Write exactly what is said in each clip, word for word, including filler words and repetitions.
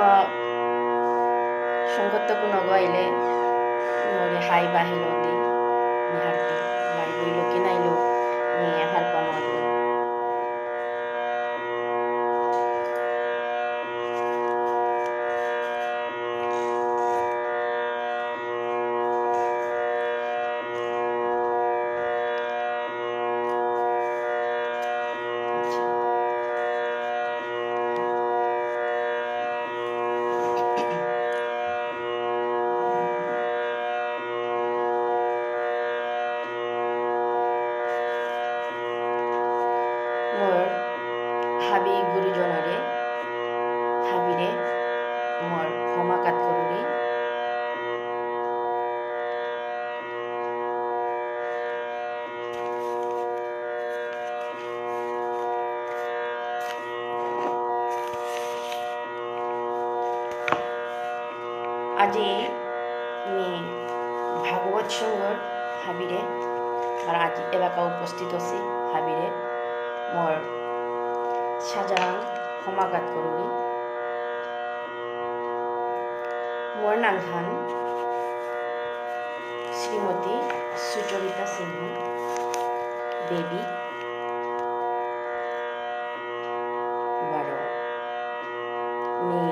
আহ, সংগত কোনো গইলে মোরে হাই বা হেলো দি, মি হারপি, হাই বইলো কি নাইলো, মি হারপা মারলো। মোর হাবি গুরুজনরে, হাবিরে মোর ক্ষমা কাত করুরি। আজি মি ভাগবত সংঘর হাবিরে, আর আজি এলাকা উপস্থিত আছি হাবিরে, মোর সাজারাং ক্ষমাঘাত করুরি। মোর নাঙহান শ্রীমতী সুচরিতা সিংহ বেবি বারো। মি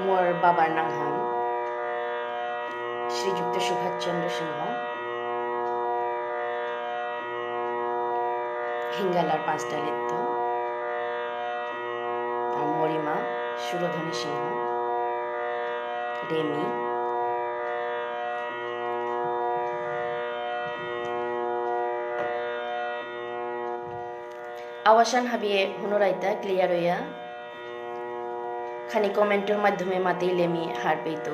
মোর বাবার নাঙহান শ্রীযুক্ত সুভাষ চন্দ্র সিংহ, হিঙ্গালার পাঁচডালিত্ত, আর মোর ইমা সুরধনী সিংহ, রেমি। আওয়াজহান হাবিয়ে হুনুরাইতা clear হইয়া? খানি comment-র মাধ্যমে মাতিলে মি হার পেইতো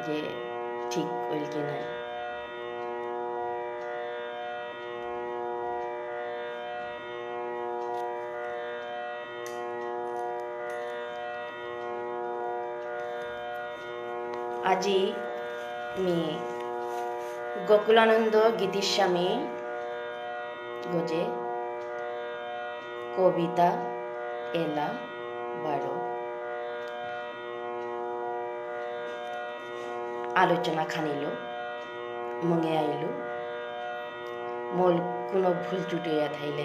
যে ঠিক হইল কি নাই। আজি মি গোকুলানন্দ গীতিস্বামী গজে কবিতা এলা বারো আলোচনা খানিলো মুঙে আইলো। মোর কোনো ভুল ত্রুটি ইয়া থাইলে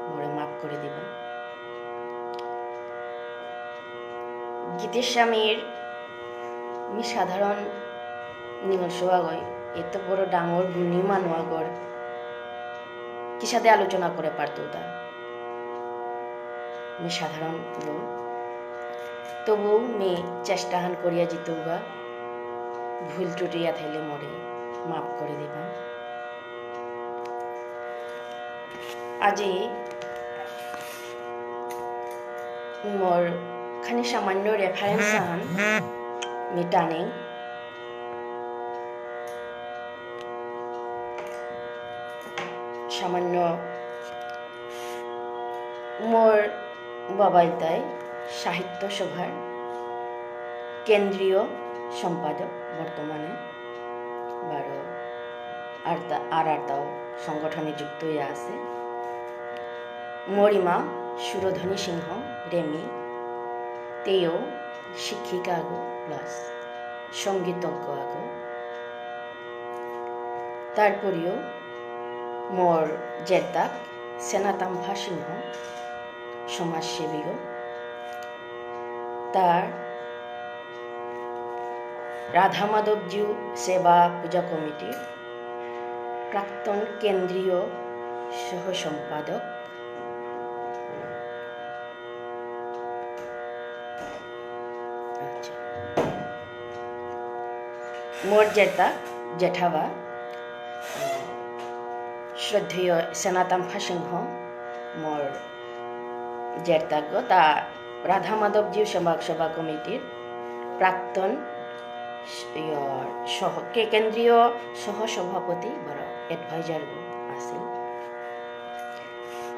মোরে মাফ করে দিবা। গীতিস্বামীর মি সাধারণ নিঙল সোয়াগই, এত বড় ডাঙর গুণী মানু আগর কিসাদে আলোচনা করে পারতো তা? মি সাধারণ লোক, তবু মি চেষ্টাহান করিয়া যিতৌগা, ভুল ত্রুটি ইয়া থাইলে মোরে মাফ করে দিবা। আজি মোর খানি সামান্য reference আহান মি টানিং। সামান্য মোর বাবা ইলতাই সাহিত্য সভার কেন্দ্রীয় সম্পাদক বর্তমানে, বারো আরতা-, আর আরতাও সংগঠনে যুক্ত হইয়া আছে। মোর ইমা সুরধনী সিংহ রেমি, তেও শিক্ষিকা আগো plus সঙ্গীতজ্ঞ আগো। তারপরেও মোর জেরতাক সেনাতাম্ফা সিংহ, সমাজসেবীগো। তার রাধা মাধব জিউ সেবা পূজা কমিটির প্রাক্তন কেন্দ্রীয় সহ সম্পাদক। আচ্ছা। মোর জেঠা, জেঠাবা, শ্রদ্ধেয় সেনাতাম্ফা সিংহ, মোর জেঠতাগ, তা রাধা মাধব জিউ সেবা, সেবা কমিটির প্রাক্তন স-, ইয়, সহ-, কে-, কেন্দ্রীয় সহ-সভাপতি বড় advisor গো আছিল।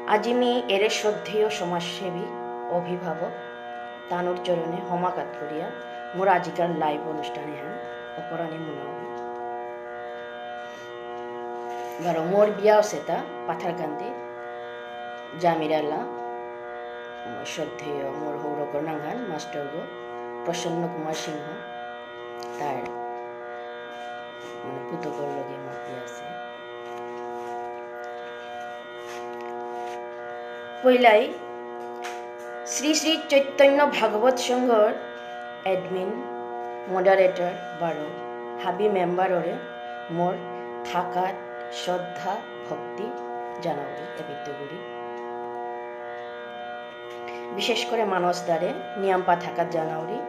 আজি মি এরে শ্রদ্ধেয় সমাজসেবী, অভিভাবক, তানুর চরণে হমাকাত করিয়া মোর আজিকার live অনুষ্ঠানে হান অপরাণী মনাবি। বারো মোর বিয়া অসেতা পাথারকান্দি জামিরালা শ্রদ্ধেয় মোর হৌরকর নাঙহান মাস্টারগো প্রসন্ন কুমার সিংহ, তার মানে পুতকর লগে মাতি আছে। পইলাই শ্রী শ্রী চৈতন্য ভাগবত সংঘর admin, moderator বারো হাবি মেম্বাররে মোর থাকাত শ্রদ্ধা ভক্তি জানাউরি এবিদ্যগুড়ি। বিশেষ করে মানস দারে নিয়ামপা থাকাত জানাউরি।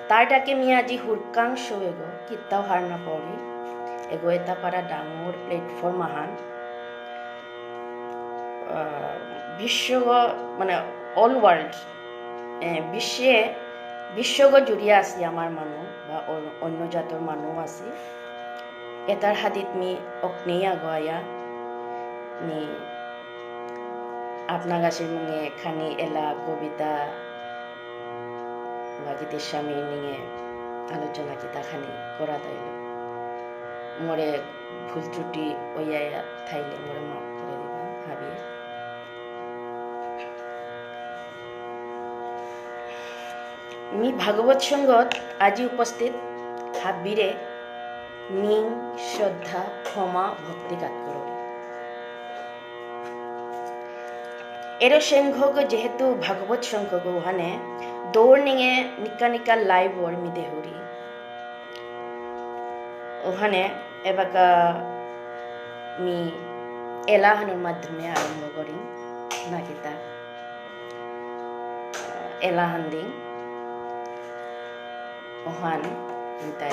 তার ডাকে মি আজি হুরকাং শো এগো, কিত্তাও হার না পাউরি। এগো এতা পারা ডাঙর platform আহান। আহ, বিশ্বগ, মানে, all world, এ, বিশ্বে, বিশ্বগ জুড়িয়া আছি আমার মানু বা অ-, অন্য জাতর মানু আছি। এতার হাদিত মি অকনেই আগুয়াইয়া, মি আপনা গাছির মুঙে খানি এলা কবিতা বা গীতিস্বামী নিঙে আলোচনা কিতা খানি করা তাইল। মোরে ভুল ত্রুটি ওইয়া থাইলে মোরে মাফ করে দিবা, হাবিয়ে। মি ভাগবত সংঘত আজি উপস্থিত হাবিরে নিং শ্রদ্ধা, ক্ষমা, ভক্তি কাত করুরি। এরো সংঘগ যেহেতু ভাগবত সংঘগ ওহানে দৌর নিঙে নিকা নিকা live ওর মি দেহুরি। ওহানে এবাকা মি এলাহানর মাধ্যমে আরম্ভ করি নাকিতা। এলাহান দিন ওহান তাই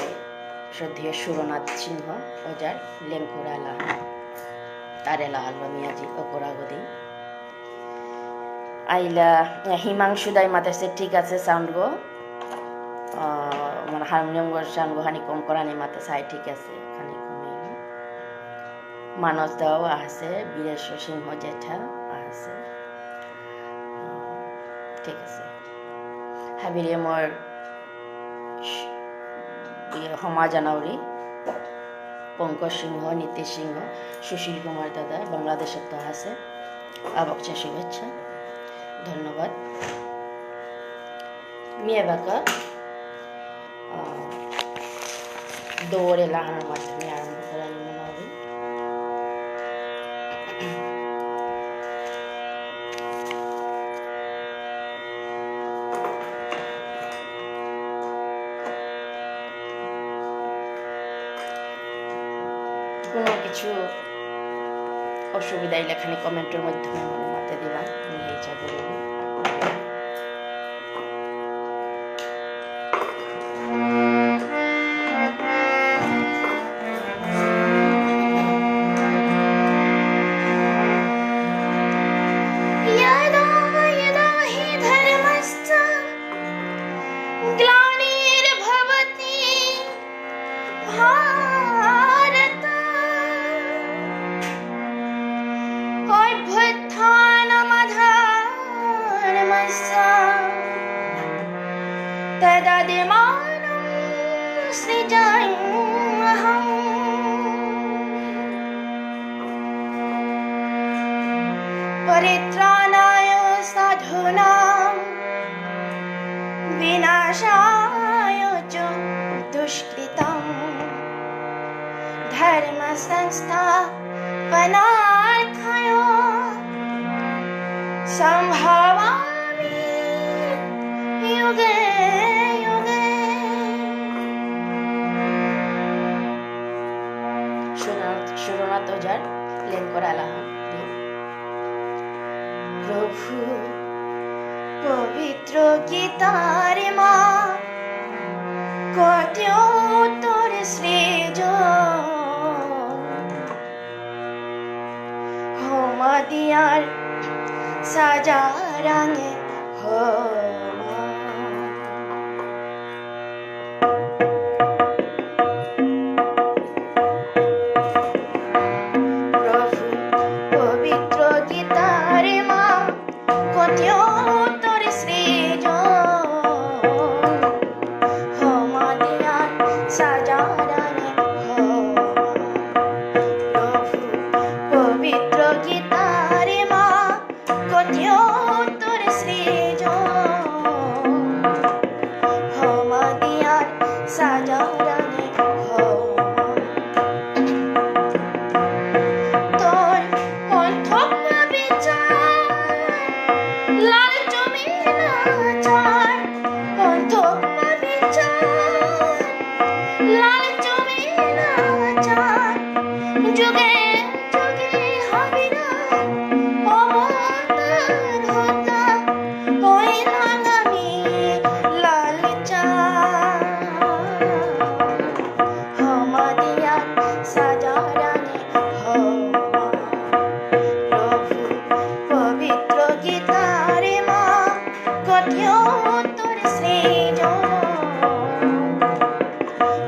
শ্রদ্ধেয় সুরনাথ সিংহ ওজার লেংকরা এলাহান। তার এলাহান মি আজি অকরাগ দিন। আইলা, হিমাংশু দাই মাতেসে, ঠিক আছে, sound গো। আহ, মানে হারমোনিয়াম গো, sound গো, খানি কম করানি মাতেসে, আই, ঠিক আছে, খানি কমে। মানস দাও আহেসে, বীরেশ সিংহ জেঠা আহেসে। আহ, ঠিক আছে। হাবিরে মোর ইয়ে, ক্ষমা জানাউরি, পঙ্কজ সিংহ, নীতিশ সিংহ, সুশীল কুমার দাদা, বাংলাদেশত আছে, আবকচা শুভেচ্ছা, ধন্যবাদ। মি এবাকা, আহ, দৌর এলাহানর মাধ্যমে আরম্ভ করানি মনাউরি। কোনো কিছু অসুবিধা হইলে খানি comment-র মাধ্যমে আমার মাতে দিবা, আমি এই যাবো। यदा यदा हि धर्मस्य ग्लानिर्भवति भारत, अभ्युत्थानमधर्मस्य तदात्मानं सृजाम्यहम्। परित्राणाय साधूनां विनाशाय च दुष्कृताम्। धर्मसंस्थापनार्थाय सम्भवामि युगे युगे। সুরনাথ, সুরনাথ ওঝার লেংকরা এলাহান। প্রভু পবিত্র গীতার মা কত তোর সৃজন। হোম দিয়ার সাজা রঙে হোম। প্রভু পবিত্র গীতার মা কত তোর সৃজন। হোম দিয়ার সাজা রঙে হোম। প্রভু পবিত্র গীতার মা কত তোর সৃজন। যুগে যুগে হাবিরা অবতার হতা, ওই লাঙামি লালিচা। হমাদিয়ার সাজারাঙে হমা। প্রভু পবিত্র গীতারে মা, গতিও তোর সৃজন।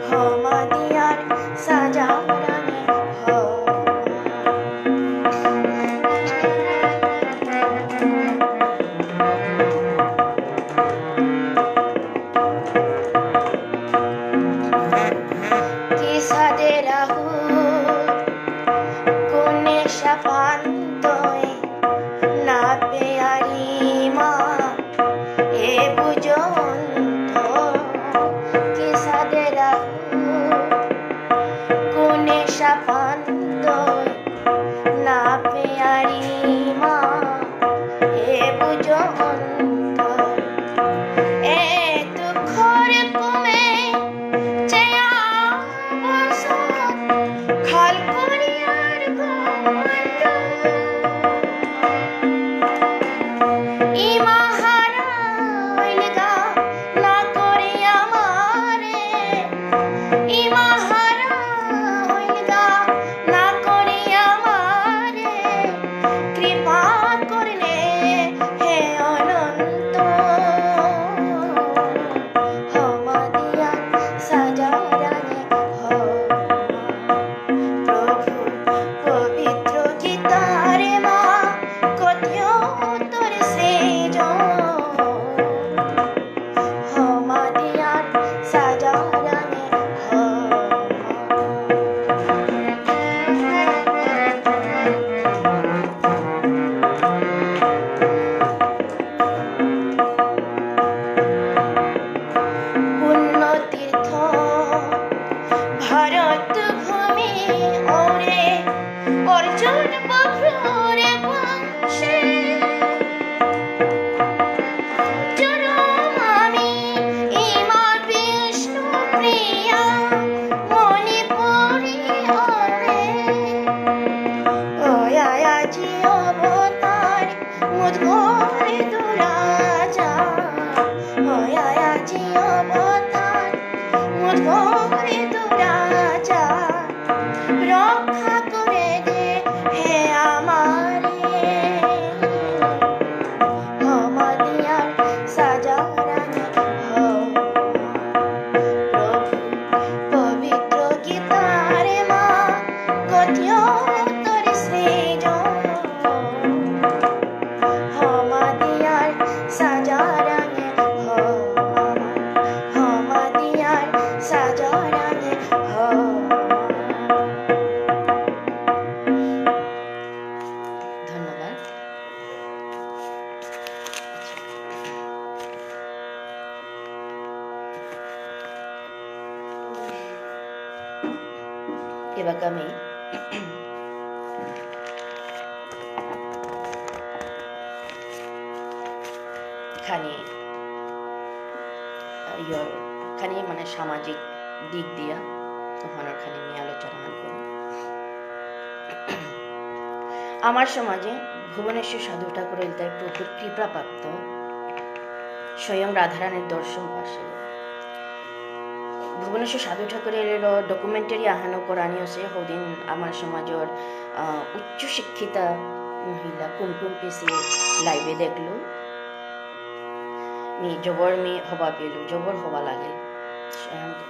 হমাদিয়ার সাজারাঙে হমা। কিসাদে রাহু কোনে শাপান্তই না পেয়ারি মা এ বুঝন্ত। কিসাদে রাহু কোনে শাপান্তই না পেয়ারি মা এ বুঝন্ত। এ দুঃখর কমে চেয়া বসত খাল করিয়ার গন্ধ। ইমাহারা ইলগা না করিয়া মারে, ইমাহারা ইলগা না করিয়া মারে, কৃপা করলে হে অনন্ত। হমাদিয়ার সাজারাঙে হমা। প্রভু পবিত্র গীতারে মা, কতিও তোর সৃজন। হমাদিয়ার সাজারাঙে হমা। পুণ্য তীর্থ ভারত ভূমি ওরে, অর্জুন বভ্রুরে বংশে। চরমামি ইমা বিষ্ণু প্রিয়া মণিপুরী ওরে। ওয়া আজি অবতার মুদ ঘরে দুরাচার, ওয়া আজি অবতার মুদ ঘরে দুরাচার, রক্ষা করে দে হে আমারে। হমাদিয়ার সাজারাঙে হমা। প্রভু পবিত্র গীতারে মা, গতিও তোর সৃজন। হমাদিয়ার সাজারাঙে হমা, হমাদিয়ার সাজারাঙে হমা। ধন্যবাদ। এবাকা আমি খানি, আহ, ইয়র, খানি মানে সামাজিক দিক দিয়া তখন খানি নিয়ে আলোচনা করব। আমার সমাজে ভুবনেশ্বর সাধু ঠাকুর ইলতাই প্রভুর কৃপাপ্রাপ্ত স্বয়ং রাধারানীর দর্শন পাশে। ভুবনেশ্বর সাধু ঠাকুরের documentary আহানো করানি আছে, হদিন আমার সমাজর, আহ, উচ্চ শিক্ষিতা মহিলা কুমকুম পিসি live-এ দেখলু। মি জবর মি হবা পেলু, জবর হবা লাগে।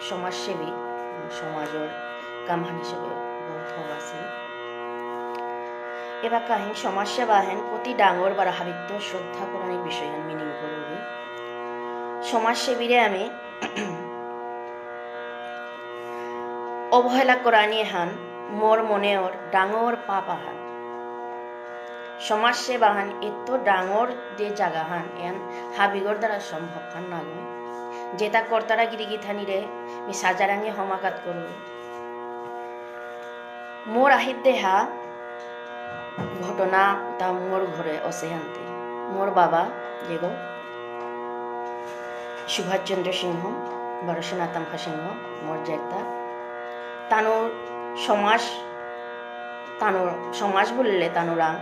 সমাজসেবী, সমাজর কামহান হিসাবে বহুত হবা আছে। এবাকা হেন সমাজসেবা হেন প্রতি ডাঙর বারো হাবিত্ত শ্রদ্ধা করানি বিষয় হান meaning করুরি। সমাজসেবীরে আমি অবহেলা করানি হান মোর মনে অর ডাঙর পাপ আহান। সমাজসেবা হান এত ডাঙর যে জাগা হান, এহান হাবিগর দ্বারা সম্ভব হান নাগই। যেতা করতারা গিরি গিথানিরে, মি সাজারাঙে হমাকাত করু। মোর আহিত দেহা ঘটনা তা মোর ঘরে অসে হানতে। মোর বাবা যেগো সুভাষ চন্দ্র সিংহ, বারো সেনা তামফা সিংহ, মোর জেঠা। তানুর সমাজ তানুর সমাজ বুললে তানুরাং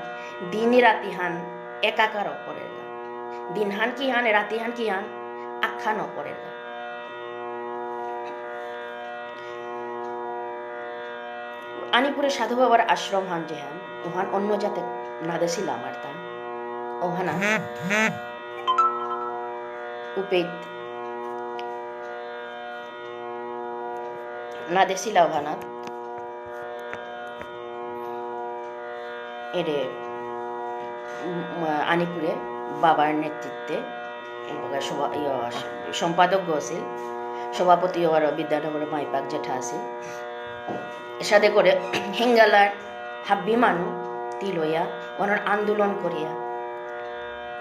দিন রাতিহান একাকার পড়েরগা। দিনহান কিহান, রাতিহান কিহান, আখ্যান পড়েরগা। আনিপুরে সাধু বাবার আশ্রমহান যেহান, ওহান অন্য জাতে না দেসিলা আমারতা। ওহানা উপেত না দেসিলা ওহানাত। এরে, উম, আনিপুরে বাবার নেতৃত্বে, এবাকা সভা-, ইয়া, সম্পাদক আছিল, সভাপতি ওয়ার বিদ্যানগর মাইপাক জেঠা আছিল। এসাদে করে হিঙ্গালার হাব্বি মানু তিলয়া, ওনার আন্দোলন করিয়া,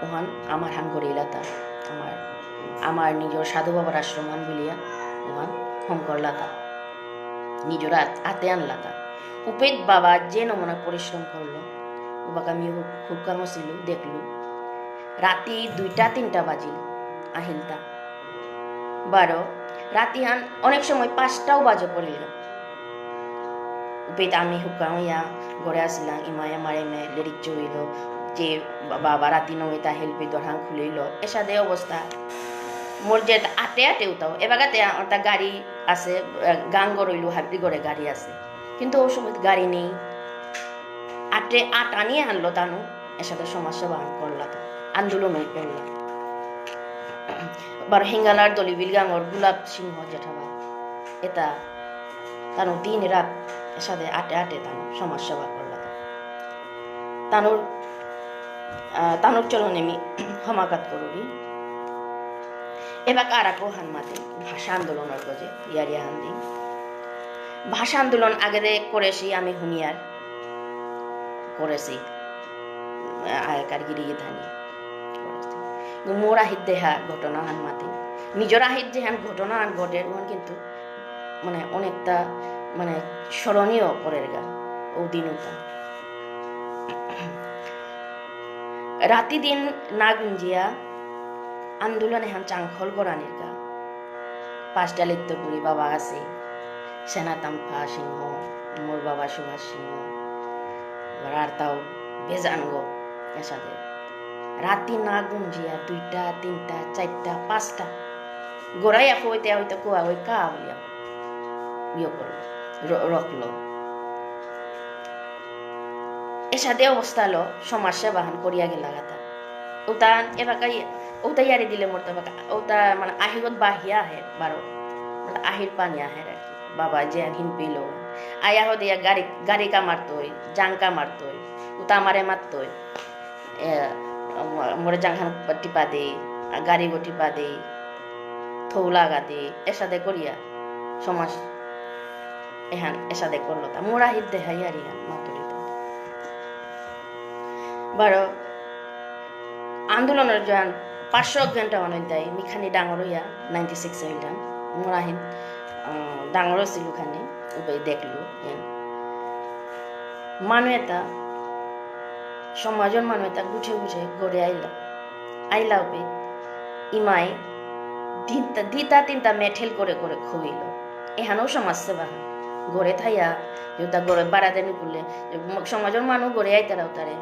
ওহান আমার হান করিলাতা, আমার, আমার নিজর সাধু বাবার আশ্রম হান বুলিয়া, ওহান হঙকরলাতা। নিজর আত-, আতে আনলাতা। উপেত বাবা যে নমুনা পরিশ্রম করলো, উবাকা মি হু-, হুকামো সিলু, দেখলু। রাতি দুইটা তিনটা বাজিল, আহিলতা। বারো, রাতিহান অনেক সময় পাঁচটাও বাজে পড়িল। উপেত আমি হুকাম ইয়া ঘরে আসিলাম, ইমায়া মারে মে লেরিক চুইল, যে বা-, বাবা রাতি নয়টা হেল্পে দরহান খুলিল, এসাদে অবস্থা। মোর যে আটে আটে উতাও, এবাগাতে আ-, ওটা গাড়ি আছে, আ, গাঙ্গ রইল, হাবি ঘরে গাড়ি আছে। কিন্তু ও সময় গাড়ি নেই। আটে আট আনিয়ে আনলো তানু, এসাদে সমাজ সেবা করলা তো, আন্দোলন করলা। আবার হিঙ্গালার দলিবিল গাঙ্গর গোলাপ সিংহ জেঠাবা, এটা তানু দিন রাত এসাদে আটে আটে তানু সমাজ সেবা করলা তো। তানুর, আহ, তানুর চরণে মি হমাকাত করুরি। এবার আর আকো হান মাতে ভাষা আন্দোলনর গজে ইয়ারি আহান দিন। ভাষা আন্দোলন আগেদে করেছি আমি হুনিয়ার করেছি। আগেকার গিরি গিথানি করেছি। কিন্তু মোর আহিত দেহা ঘটনা হান মাতে। নিজর আহিত যেহান ঘটনা হান ঘটের ওহান কিন্তু মানে অনেকটা মানে স্মরণীয় করের গা ও দিন ওটা। রাতি দিন না গুঞ্জিয়া আন্দোলন এহান চাংখল করানির গা। পাঁচটা লিপ্তপুরী বাবা আছে, সেনাতাম্পা সিংহ, মোর বাবা সুভাষ সিংহ, আবার আরতাও বেজানগো এসাদে। রাতি না গুঞ্জিয়া দুইটা, তিনটা, চারটা, পাঁচটা, গোড়াইয়া হইতে হইতে কুয়া হই কা বলিয়া ইয়ে করলো, র-, রকলো। এসাদে অবস্থা লো, সমাজ সেবা হান করিয়া গেলা গাতা। উতা এবাকা ইয়ে, উতা ইয়ারি দিলে মোর তো এবাকা, উতা মানে আহিগত বাহিয়া আহে বারো। মানে আহির পানি আহে আর কি। বাবা যে হিন পিলো। আয়া হদে ইয়া গাড়ি, গাড়ি কামারতই, জাং কামারতই। উতা আমারে মারতই। এ, ম-, মোরে জাংহান টিপা দে, আ, গাড়ি গো টিপা দে, থৌ লাগা দে, এসাদে করিয়া। সমাজ এহান এসাদে করলো তা। মোরা হিত দেহাই আর ইহান মাতুরিতা। বারো আন্দোলনর যান পাঁচশো ঘন্টা অনেক দেয়, মিখানি ডাঙর হইয়া নাইনটি সিক্স হইলাম। মোরা হিত, আহ, ডাঙর হইছিল খানি, উবাই দেখলু, এন। মানু এটা, সমাজর মানু এটা গুছে গুছে ঘরে আইলা। আইলা উবাই, ইমাই দিনটা, দিতা তিনটা মেঠেল করে করে খুইল। এহানও সমাজ সেবা। ঘরে থাইয়া, যেটা ঘরে বাড়া দেনি করলে, সমাজর মানু ঘরে আইতারা উতারে।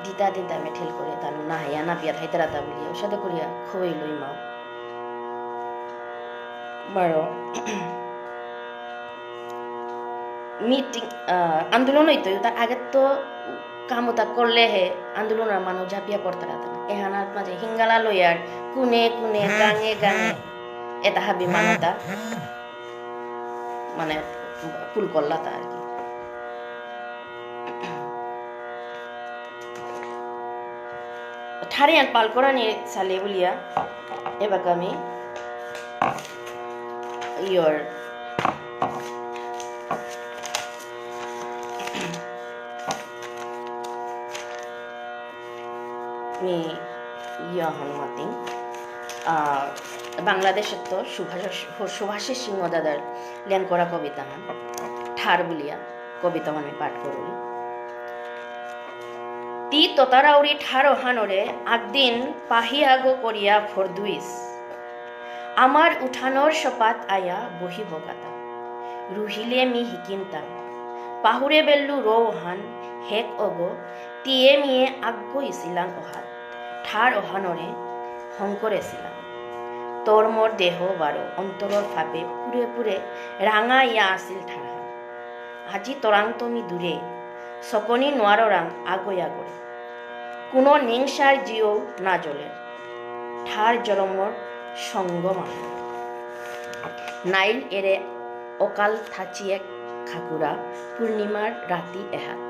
দিতা দিতা মেঠেল করে, তানু না হাইয়া না পিয়া থাইতারা তা বুলিয়া, ওর সাথে করিয়া খুইল ইমা। বারো, মিটিং, আহ, আন্দোলন হইতো, তার আগে তো কামতা করলে হে আন্দোলনর মানু ঝাঁপিয়া পড়তারা তা না। এহানাত মাঝে হিঙ্গালা লইয়ার কুনে কুনে, গাঙে গাঙে, এটা হাবি মানুতা, মানে, ফুল করলা তা আর কি। ঠারে আর পাল করানি সালে বুলিয়া, এবার আমি ইয়র মি ইয়া হনুমাতি, আহ, বাংলাদেশের তো সুভাষ-, সুভাষিস সিংহ দাদার লেন করা কবিতা হান, ঠার বুলিয়া কবিতা আমি পাঠ করুরি। তি ততারাউরি ঠার হানরে আকদিন পাহিয়াগো করিয়া ফরদুইস। আমার উঠানর সপাত আয়া বহিব গাতা। রুহিলে মি হিকিমতা। পাহুরে বেল্লু রৌ অহান হেক অগ, তিয়ে মিয়ে আগ্গ ইসিলাং অহাত। ঠার অহানরে হংকরেসিলাং। তোর মোর দেহ বারো অন্তরর ফাপে পুরে পুরে রাঙা ইয়া আসিল ঠারহান। আজি তরাং তমি দূরে, সকনি নোয়াররাং আগই আগরে। কোনো নিংসার জিও না জ্বলের। ঠার জরমর সঙ্গ মাহান। নাইল এরে অকাল থাচিয়েক খাকুরা পূর্ণিমার রাতি এহাত।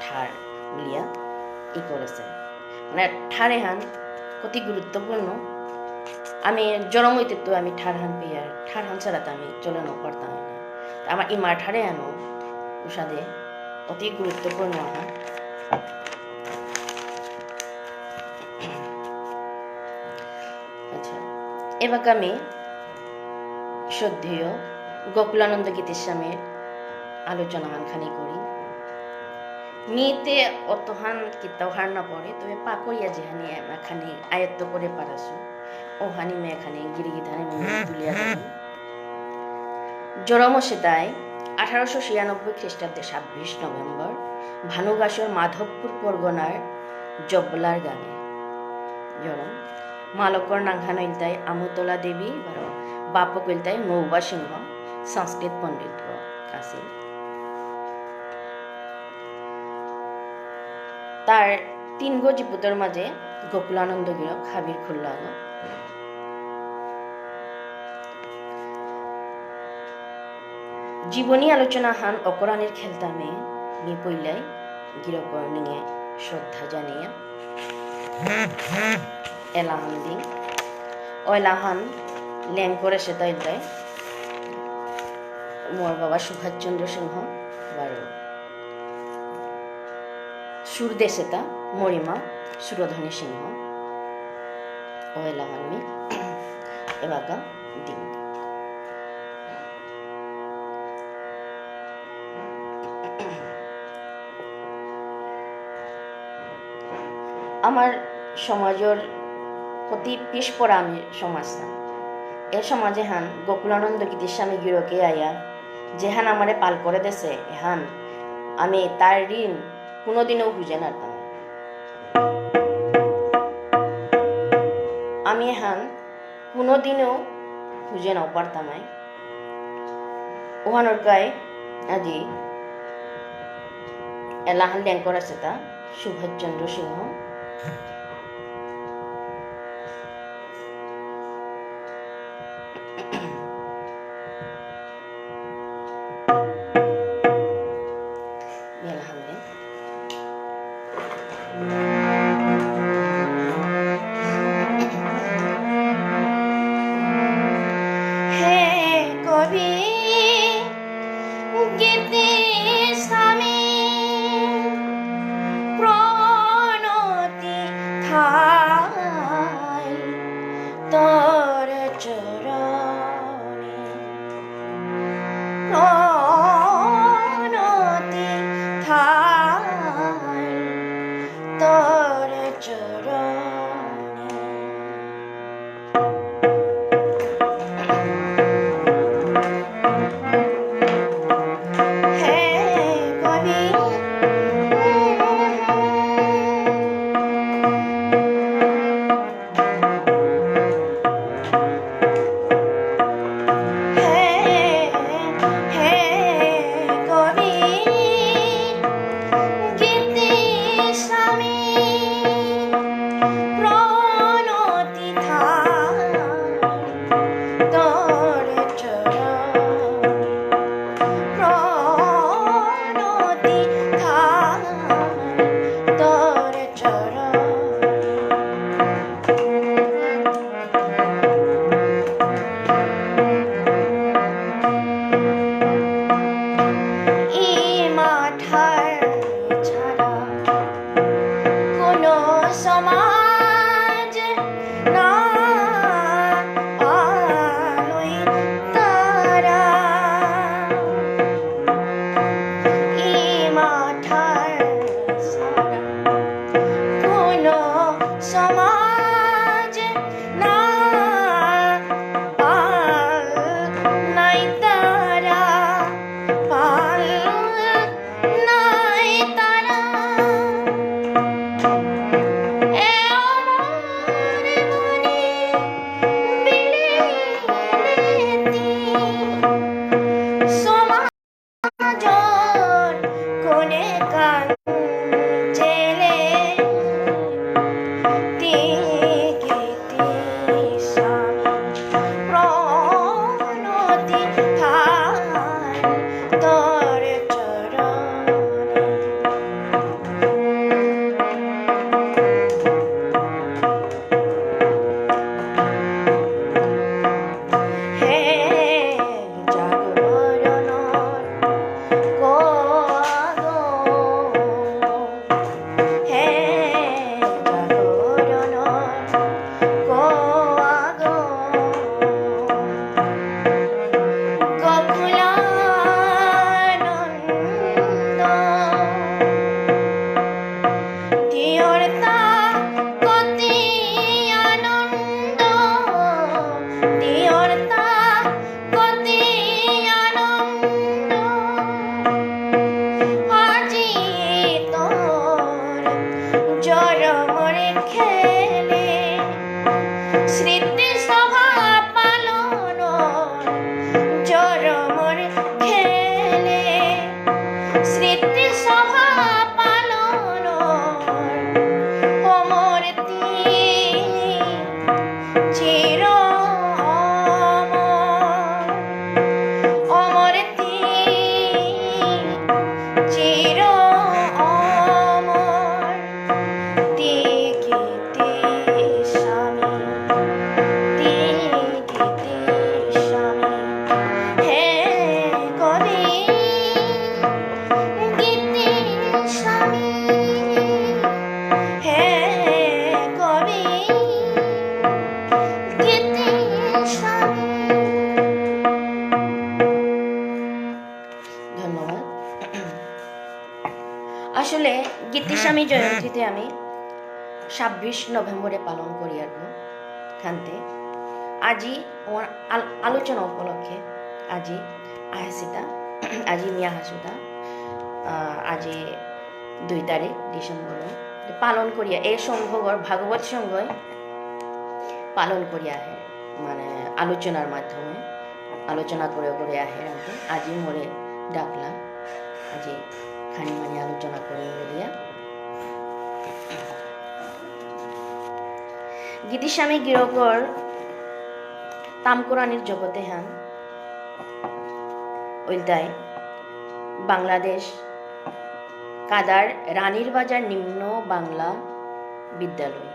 ঠার বুলিয়া ই করেসে। মানে ঠার এহান অতি গুরুত্বপূর্ণ। আমি জরম হইতে তো আমি ঠারহান পেয়ার, ঠারহান ছাড়া তো আমি চলে না পারতাম না। তো আমার ইমার ঠারে আনো উষাদে অতি গুরুত্বপূর্ণ আহান। আচ্ছা, এবাকা আমি শ্রদ্ধেয় গোকুলানন্দ গীতিস্বামীর আলোচনা আনখানি করি। মিতে অতহান কিতাও হার না পড়ে, তবে পাকরিয়া যেহানি এখানে আয়ত্ত করে পারাসু, ওহানি মে এখানে গিরিগিথানি মনে তুলিয়া দেবেন। জরম সেতায় আঠারোশো ছিয়ানব্বই খ্রিস্টাব্দে ছাব্বিশ নভেম্বর ভানুগাছর মাধবপুর পরগনার জবলার গাঙে। জরম মালকর নাঙহান ইলতাই আমুতলা দেবী, বারো বাপক ইলতাই মৌবা সিংহ, সংস্কৃত পণ্ডিত আছিল। তার তিনগো জিপুতর মাঝে গোকুলানন্দ গিরক হাবির খুল্লাগ। জীবনী আলোচনা হান অকরানির খেলতামে মি পইলাই গিরকর নিঙে শ্রদ্ধা জানিয়া এলাহান দিন। ও এলাহান লেং করেসেতা ইলতাই মোর বাবা সুভাষচন্দ্র সিংহ বারো। সুর দেসেতা মরিমা সুরধনী সিংহ। ও এলাহান মি এবাকা দিন। আমার সমাজর অতি পিছপরা আমি সমাজ না। এ সমাজে হান গোকুলানন্দ গীতিস্বামী গিরকে আয়া যেহান আমারে পাল করে দেসে, এহান আমি তার ঋণ কোনোদিনও বুঝে নারতাম। আমি এহান কোনোদিনও বুঝে নাও পারতাম নাই। ওহানর কাই আজি এলাহান লেং করেসেতা সুভাষচন্দ্র সিংহ। এলাহান লেং। হে কবি গীতিস্বামী প্রণতি থাই তোর চরণে। প্রণতি থাই তোর চরণে। হে কবি। আসলে গীতিস্বামী জয়ন্তীতে আমি ছাব্বিশ নভেম্বরে পালন করি আর কি। খান্তে আজি আমার আল-, আলোচনা উপলক্ষে আজি আহাসিতা, আজি নিয়া হাসুতা, আহ, আজি দুই তারিখ ডিসেম্বর পালন করিয়া এই সংঘগর ভাগবত সংঘই পালন করিয়া আহে, মানে আলোচনার মাধ্যমে আলোচনা করে করে আহে। আমি আজি মোরে ডাকলা, আজি খানি মানি আলোচনা করি বুলিয়া। গীতিস্বামী গিরকর তামকুরানির জগতে হান ওইলতাই বাংলাদেশ কাদার রানীর বাজার নিম্ন বাংলা বিদ্যালয়।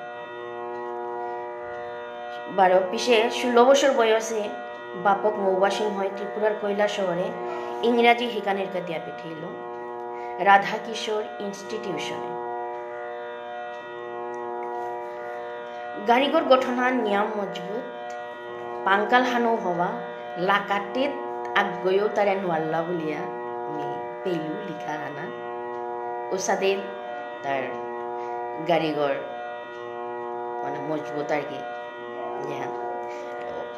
বারো পিছে ষোলো বছর বয়সে বাপক মৌবা সিংহই ত্রিপুরার কৈলাসহরে ইংরাজি হিকানির কাতিয়া পেঠেইল রাধাকিশোর ইনস্টিটিউশনে। গারিগর গঠনহান নিয়াম মজবুত, পাঙ্কাল হানো হবা, লাকাটিত আগগয়ও তারে নোয়াল্লা বুলিয়া মি পেলু লিখা হানা। উসাদে তার গারিগর মানে মজবুত আর কি। যেহান,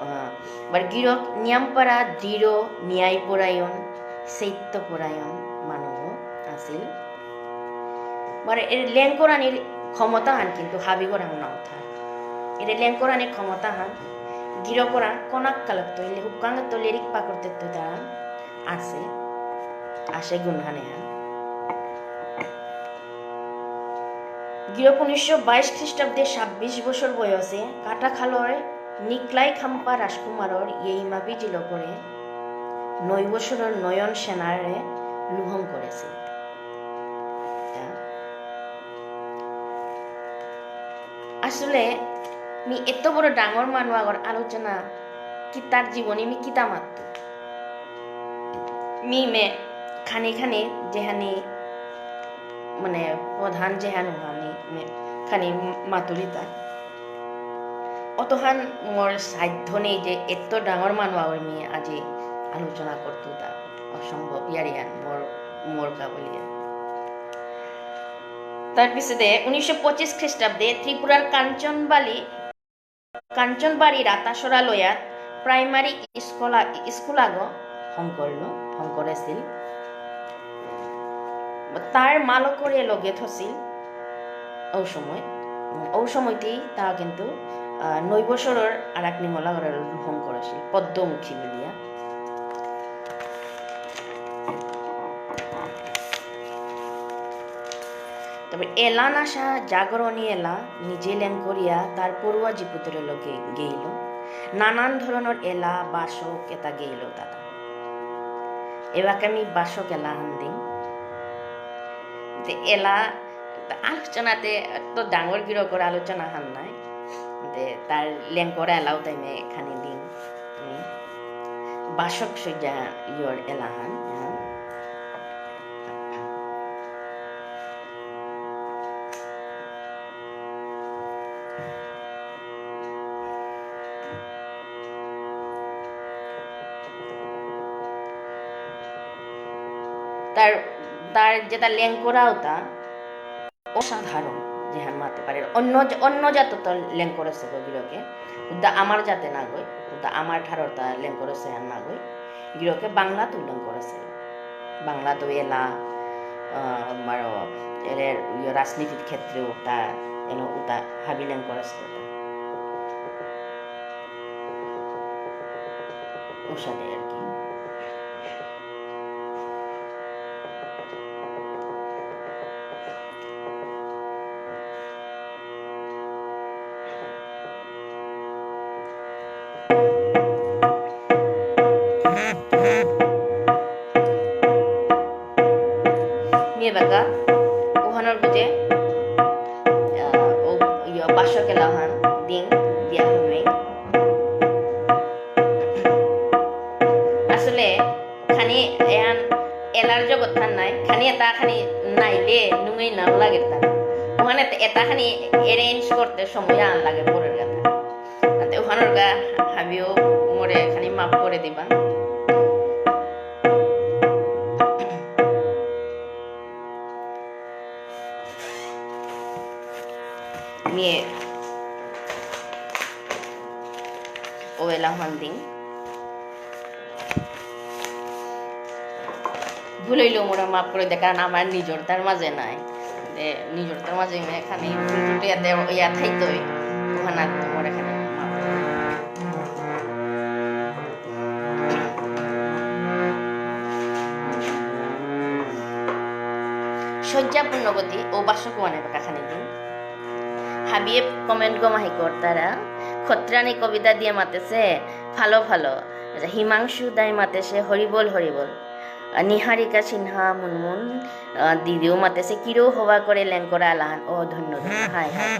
আহ, বার গিরক নিয়ামপারা দৃঢ়, ন্যায়পরায়ণ, সত্যপরায়ণ মানব আছিল। মানে এর লেংকরানির ক্ষমতা হান কিন্তু হাবিগরাং নাও থা। এর লেংকরানির ক্ষমতা হান গিরকরাং কনাক কালক তো, ইলে হুকাং তো লেরিক পাকরতে তো তারা আছে, আছে গুণ হানে হান। গিরক উনিশশো বাইশ খ্রিস্টাব্দে ছাব্বিশ বছর বয়সে কাটাখালর নিকলাই খাম্পা রাজকুমারর ইয়েইমাবি জিলকরে নয় বছরর নয়ন সেনারে লুহং করেছিল। আসলে মি এত বড় ডাঙর মানু আগর আলোচনা কি তার জীবনী মি কিতা মাত্র। মি মে খানি খানি যেহানি মানে প্রধান যেহান হানি মে খানি মাতুরিতা। অতহান মোর সাধ্য নেই যে এত ডাঙর মানু আগর মি আজি আলোচনা করতু তা অসম্ভব ইয়ারিহান মোর, মোর কা বুলিয়া। তার পিছনে উনিশশো পঁচিশ খ্রিস্টাব্দে ত্রিপুরার কাঞ্চনবালি কাঞ্চনবাড়ি রাতাছড়া লয়াত প্রাইমারি স্কুল আ-, স্কুল আগ হঙকরল, হঙকরেছিল। তার মালকরে লগে থছিল ঔ সময়। ঔ সময়তেই তা কিন্তু, আহ, নয় বছরর আর এক নিমলা ঘরে হঙকরেছিল, পদ্মমুখী বুলিয়া। তবে এলা নাশা জাগরণী এলা নিজে লেং করিয়া তার পড়ুয়া জিপুতরে লগে গেইল। নানান ধরনর এলা বাসক এতা গেইল তাতা। এবাকা মি বাসক এলা হান দিং। তে এলা, তা আলোচনাতে তো ডাঙর গিরকর আলোচনা হান নাই। তে তার লেং করা এলাও তাই মে খানি দিং। হুম। বাসক সজ্জা ইয়র এলাহান, হ্যাঁ। তার, তার যেটা লেংকরা ওটা, অসাধারণ, যেহান মাতে পারে। অন্য জা-, অন্য জাত তো লেংকরেছে গো গিরকে। উদ্দা আমার জাতে না গই, উদ্দা আমার ঠারর তা লেংকরেছে হান না গই। গিরকে বাংলা তো লেংকরেছে। বাংলা তো এলা, আহ, বারো, এর, ইয়ে, রাজনীতির ক্ষেত্রেও তা, এলো উতা হাবি লেংকরেছে উতা। অসাদে আর কি। নিয়ে বাকা, ওহানর বুঝে, আহ, ও, ইয়, বাসক এলাহান দিন দিয়া হুনমি। আসলে খানি এহান এলার জগৎ খান নাই, খানি এটা খানি নাইলে নুঙেই নাও লাগে তা। ওখানে এটা খানি arrange করতে সময় আন লাগে পরের কথা। তাতে ওখানোর গা হাবিও মোরে খানি মাফ করে দিবা। ভুল হইলেও মোরে মাফ করে দে, কারণ আমার নিজরতার মাঝে নাই। দে, নিজরতার মাঝে আমি এখানে ভুল ত্রুটি ইয়াতে ইয়া থাইতই। ওখানে তোমার এখানে মাফ করে দে। শয্যা পুণ্যবতী ও বাসক ওয়ানে বাকা খানি দিন। হাবিয়ে comment গো মাহি করতারা, খত্রানি কবিতা দিয়ে মাতেছে, ফালো ফালো। আচ্ছা, হিমাংশু দাই মাতেছে, হরিবল হরিবল। আহ, নিহারিকা সিনহা মুনমুন, আহ, দিদিও মাতেছে, কিরো হবা করে লেংকরা আলাহান। ও, ধন্য, ধন্য। Hi, hi.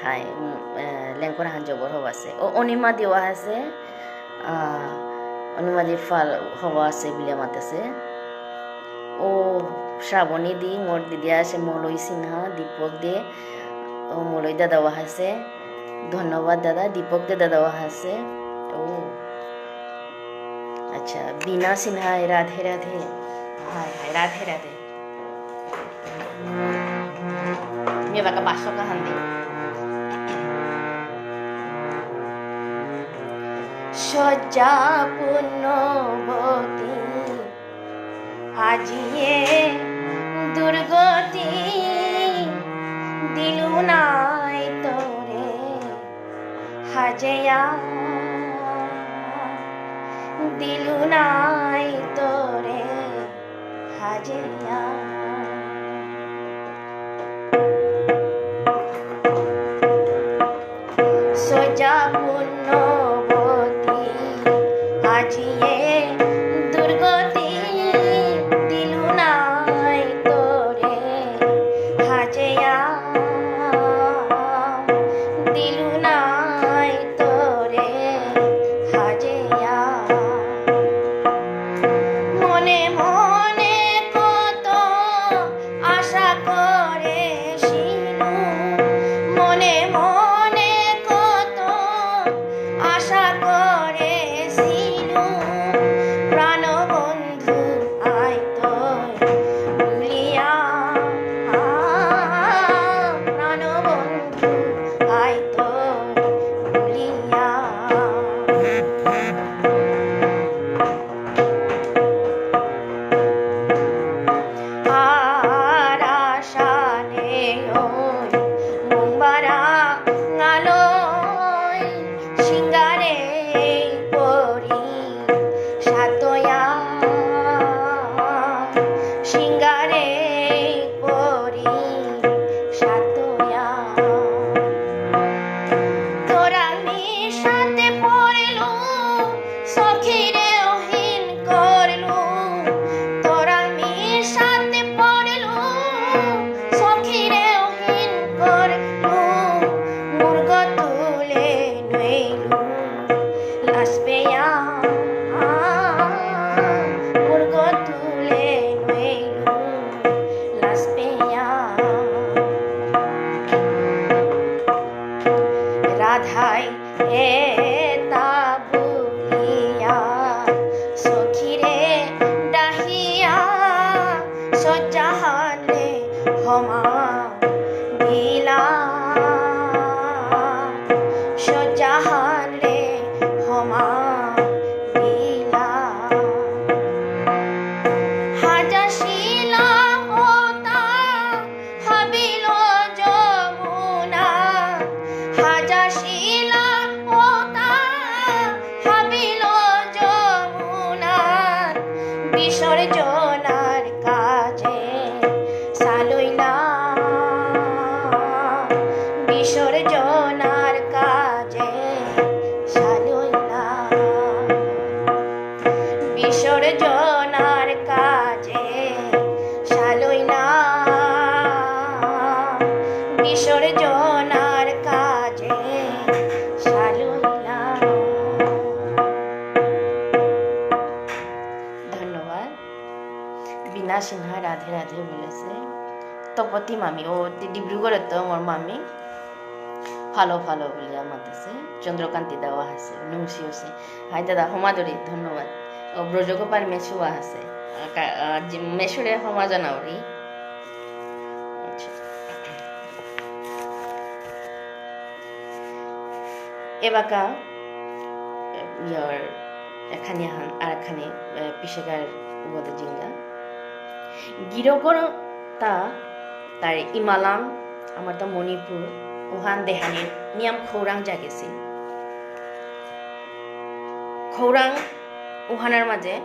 হাই, উম, আহ, লেংকরা হান জবর হবা আছে। ও, অনিমা দেওয়া আছে। আহ, অনিমা দি ফাল হবা আছে বুলিয়া মাতেছে। ও, শ্রাবণী দি, মোর দিদি আছে, মলয় সিনহা, দীপক দে, ও, মলয় দাদাও আছে। ধন্যবাদ দাদা, দীপক দে দাদাও আছে। ও, আচ্ছা, বিনা সিনহাই রাধে রাধে। Hi, hi, Radhe Radhe. মি বাকা বাসক আহান দি। শয্যা পুণ্যবতী আজিয়ে দুর্গতি দিলু নাই তোরে হাজেয়া, দিলু নাই তোরে হাজেয়া। শয্যা পুণ্যবতী আজিয়ে দুর্গতি দিলু নাই তোরে হাজেয়া, দিলু নাই তোরে হাজেয়া। মনে মনে কত আশা করেছিলু, মনে মনে কত আশা করেছিলু, প্রাণবন্ধু আইতই বুলিয়া, প্রাণবন্ধু আইতই বুলিয়া। আর আশা নেই ওই মোমবারা আলোয় সিঙ্গারে পরি সাতয়া, সিঙ্গারে পরি সাতয়া। তোরা নিশাতে পড়লু, সখীরে অহিন করলু। তোরা নিশাতে পড়লু, সখীরে অহিন করলু। মুরগ তুলে নইলু লাসপেয়া, মুরগ তুলে নইলু লাসপেয়া। রাধাই এতা বুলিয়া সখীরে ডাহিয়া শয্যাহানরে হমা দিলা, শয্যাহানরে হমা দিলা। হাজা শিলা ওতা হাবিল যমুনা, হাজা শিলা ওতা হাবিল যমুনা, বিসর্জনার কাজে সালইলা, বিসর্জনার কাজে সালইলা। বিসর্জনার কাজে সালইলা, বিসর্জনার কাজে সালইলা। ধন্যবাদ। বিনা সিনহা রাধে রাধে বুলেছে। তপতি মামি, ও তি ডিব্রুগড়ে তো মোর মামি। ফালো ফালো বুলিয়া মাতেছে। চন্দ্রকান্তি দাও আহেছে, নুংসি অসি। হাই দাদা, হমাদুরি, ধন্যবাদ। ও ব্রজগোপাল মেসু আহেছে। আ, কা-, আ, জি, মেসুরে হমা জানাউরি। আচ্ছা। এবাকা, এ, ইয়ার, এখানে হান, আর এখানে, এ, পিছেকার গদে জিঙ্গা। গিরকর তা তার ইমালাম, আমার তা মণিপুর, উহান দেহানির নিয়াম খৌরাং জাগেসিল। খৌরাং উহানার মাঝে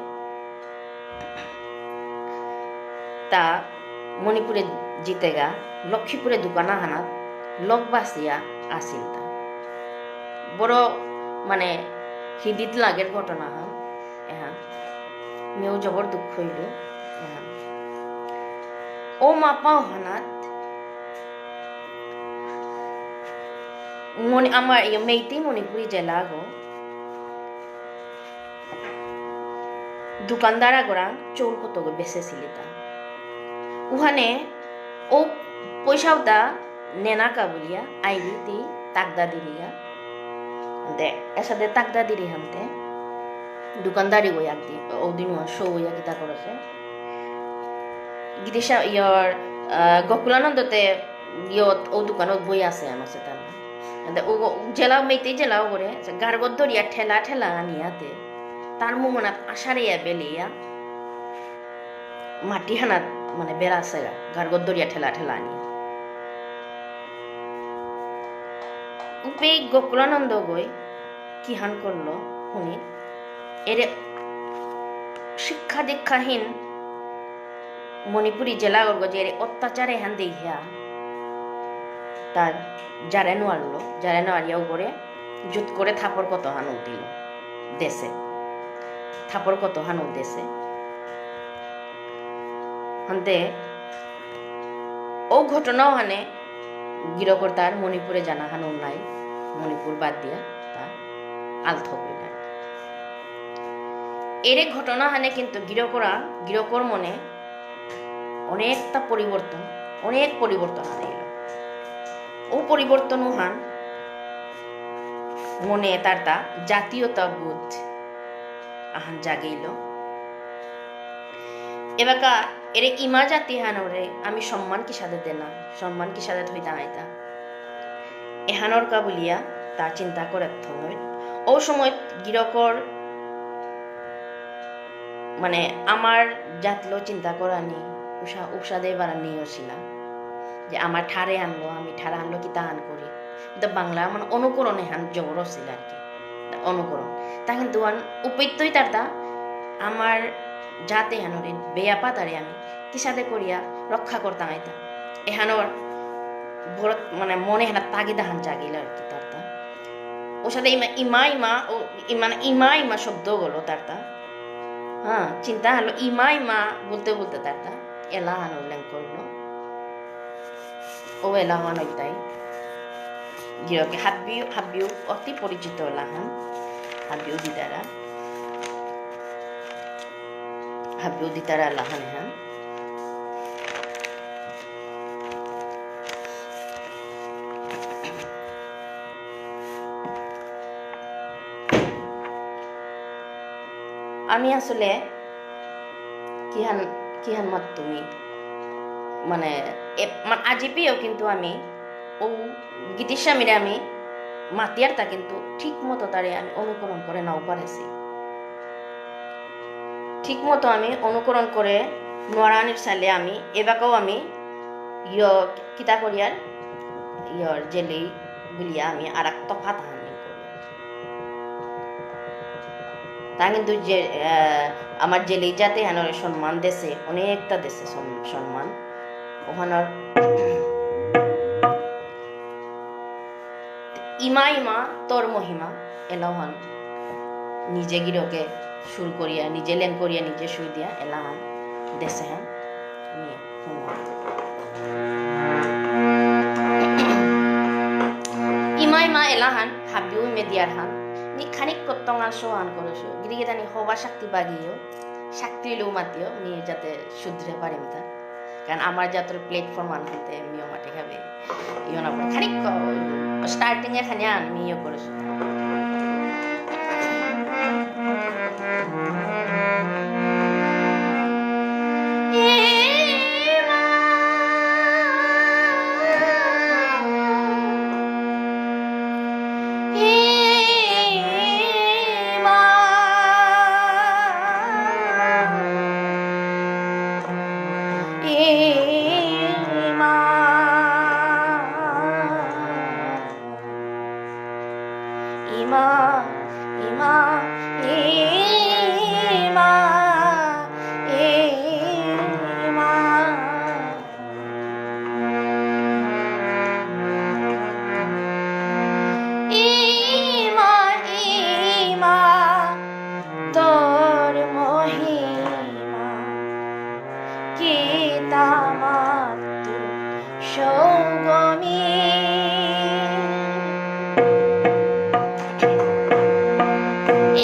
তা মণিপুরে জিতেগা, লক্ষ্মীপুরে দোকান আহানাত লগ বাসিয়া আসিল তা। বড় মানে হৃদিত লাগের ঘটনা হান। এহান। মিও জবর দুঃখ হইল। এহান। ও মাপা হানাত মনি-, আমার ইয়ে মেইতেই মণিপুরি জেলা গো। দোকানদার আগরাং চৌল কত গো বেচে সিলিতা। উহানে ও পয়সা উতা নেনাকা বুলিয়া আইরি তি তাকদা দিরিয়া। দে, এসাদে তাকদা দিরি হানতে। দোকানদারি গো ইয়াক দি, ও দিন ও শো ইয়া কিতা করেছে। গিরিশা, ইয়র, আহ, গোকুলানন্দতে ইয়ত ও দোকানত বই আছে আনো সে তার। দে, ও গো-, জেলাও মেইতে জেলাও করে, গারগত দরিয়া ঠেলা ঠেলা আনিয়াতে। তার মুঙনাত আষাঢ়ে ইয়া বেলিয়া। মাটি হানাত মানে বেড়া আছে গা, গারগত দরিয়া ঠেলা ঠেলা আনি। উপে গোকুলানন্দ গই কিহান করলো হুনি, এরে শিক্ষা দীক্ষাহীন মণিপুরী জেলাগর গজে এরে অত্যাচার এহান দেখিয়া তার জারে নোয়ারলো, জারে নোয়ারিয়া উপরে জুত করে থাপড় কত হান উঠিল দেশে। থাপড় কত হান দেশে। হানতে ও ঘটনা ওহানে গিরকর তার মণিপুরে জানা হানো নাই, মণিপুর বাদ দিয়া তা আলথ হইল আর কি। এরে ঘটনা হানে কিন্তু গিরকরা, গিরকর মনে অনেকটা পরিবর্তন, অনেক পরিবর্তন আনাইল। ও পরিবর্তন ওহান মনে তার তা জাতীয়তা বোধ আহান জাগেইল। এবাকা এরে ইমা জাতি হানরে আমি সম্মান কিসাদে দেনা, সম্মান কিসাদে থইতা আইতা। এহানর কা বুলিয়া তা চিন্তা করে থই। ও সময় গিরকর মানে আমার জাতলো চিন্তা করানি, উষা, উষাদে বারানি অসিলা। যে আমার ঠারে আনলো, আমি ঠারে আনলো কিতা আন করি। তো বাংলা মানে অনুকরণ এহান জবর অসিল আর কি। অনুকরণ। তা কিন্তু আন উপেত্যই তারতা আমার জাতে হানরে বেয়াপা তারে আমি কিসাদে করিয়া রক্ষা করতাম আইতা। এহানর ভরত মানে মনে হেনা তাগিদা হান জাগিল আর কি তারতা। ওসাদে ইমা, ইমা, ইমা, ও, ইমা, ইমা, ইমা শব্দ গলো তারতা। হ্যাঁ, চিন্তা হলো ইমা, ইমা বলতে বলতে তারতা এলাহান উল্লেখ করলো। ও এলাহান ওইটাই। গিরকে হাবিউ, হাবিউ অতি পরিচিত এলাহান। হাবিউ দিদারা। হাবিউ দিদারা এলাহান হান। আমি আসলে কিহান, কিহান মাত তুমি? মানে, এ, মা-, আজি পেয়েও কিন্তু আমি ও গীতিস্বামীরে আমি মাতিয়ার তা কিন্তু ঠিক মতো তারে আমি অনুকরণ করে নাও পারেছি। ঠিক মতো আমি অনুকরণ করে নোয়ারানির সালে আমি এবাকাও আমি ইয় কিতা করিয়ার ইয়র জেলেই বুলিয়া আমি আর এক তফাত আহান নেই করি। তা কিন্তু যে, আহ, আমার জেলেই জাতে হানরে সম্মান দেশে, অনেকটা দেশে সম-, সম্মান। ওহানর ইমা ইমা তোর মহিমা এলাহান নিজে গিরকে সুর করিয়া, নিজে লেং করিয়া, নিজে সুর দিয়া এলাহান দেশে হান নিয়ে হুনুয়া। ইমা ইমা এলাহান হাবিউ মেদিয়ার হান নি খানিক কত্তঙাল সোহান করেছো। গিরিগিদানি হবা শক্তি বাগিও, শক্তি লো মাতিও, নি যাতে শুধরে পারিম তা। কারণ আমার জাতর platform আনতে মিও মাটি খাবে। ইয়ো না পড়ে। খানিক ক-, starting এ খানি আন মিও করেছো। ইমা, ইমা, ইমা, ইমা, ইমা। ইমা, ইমা, তোর মহিমা কিতা মাতু সৌগমি।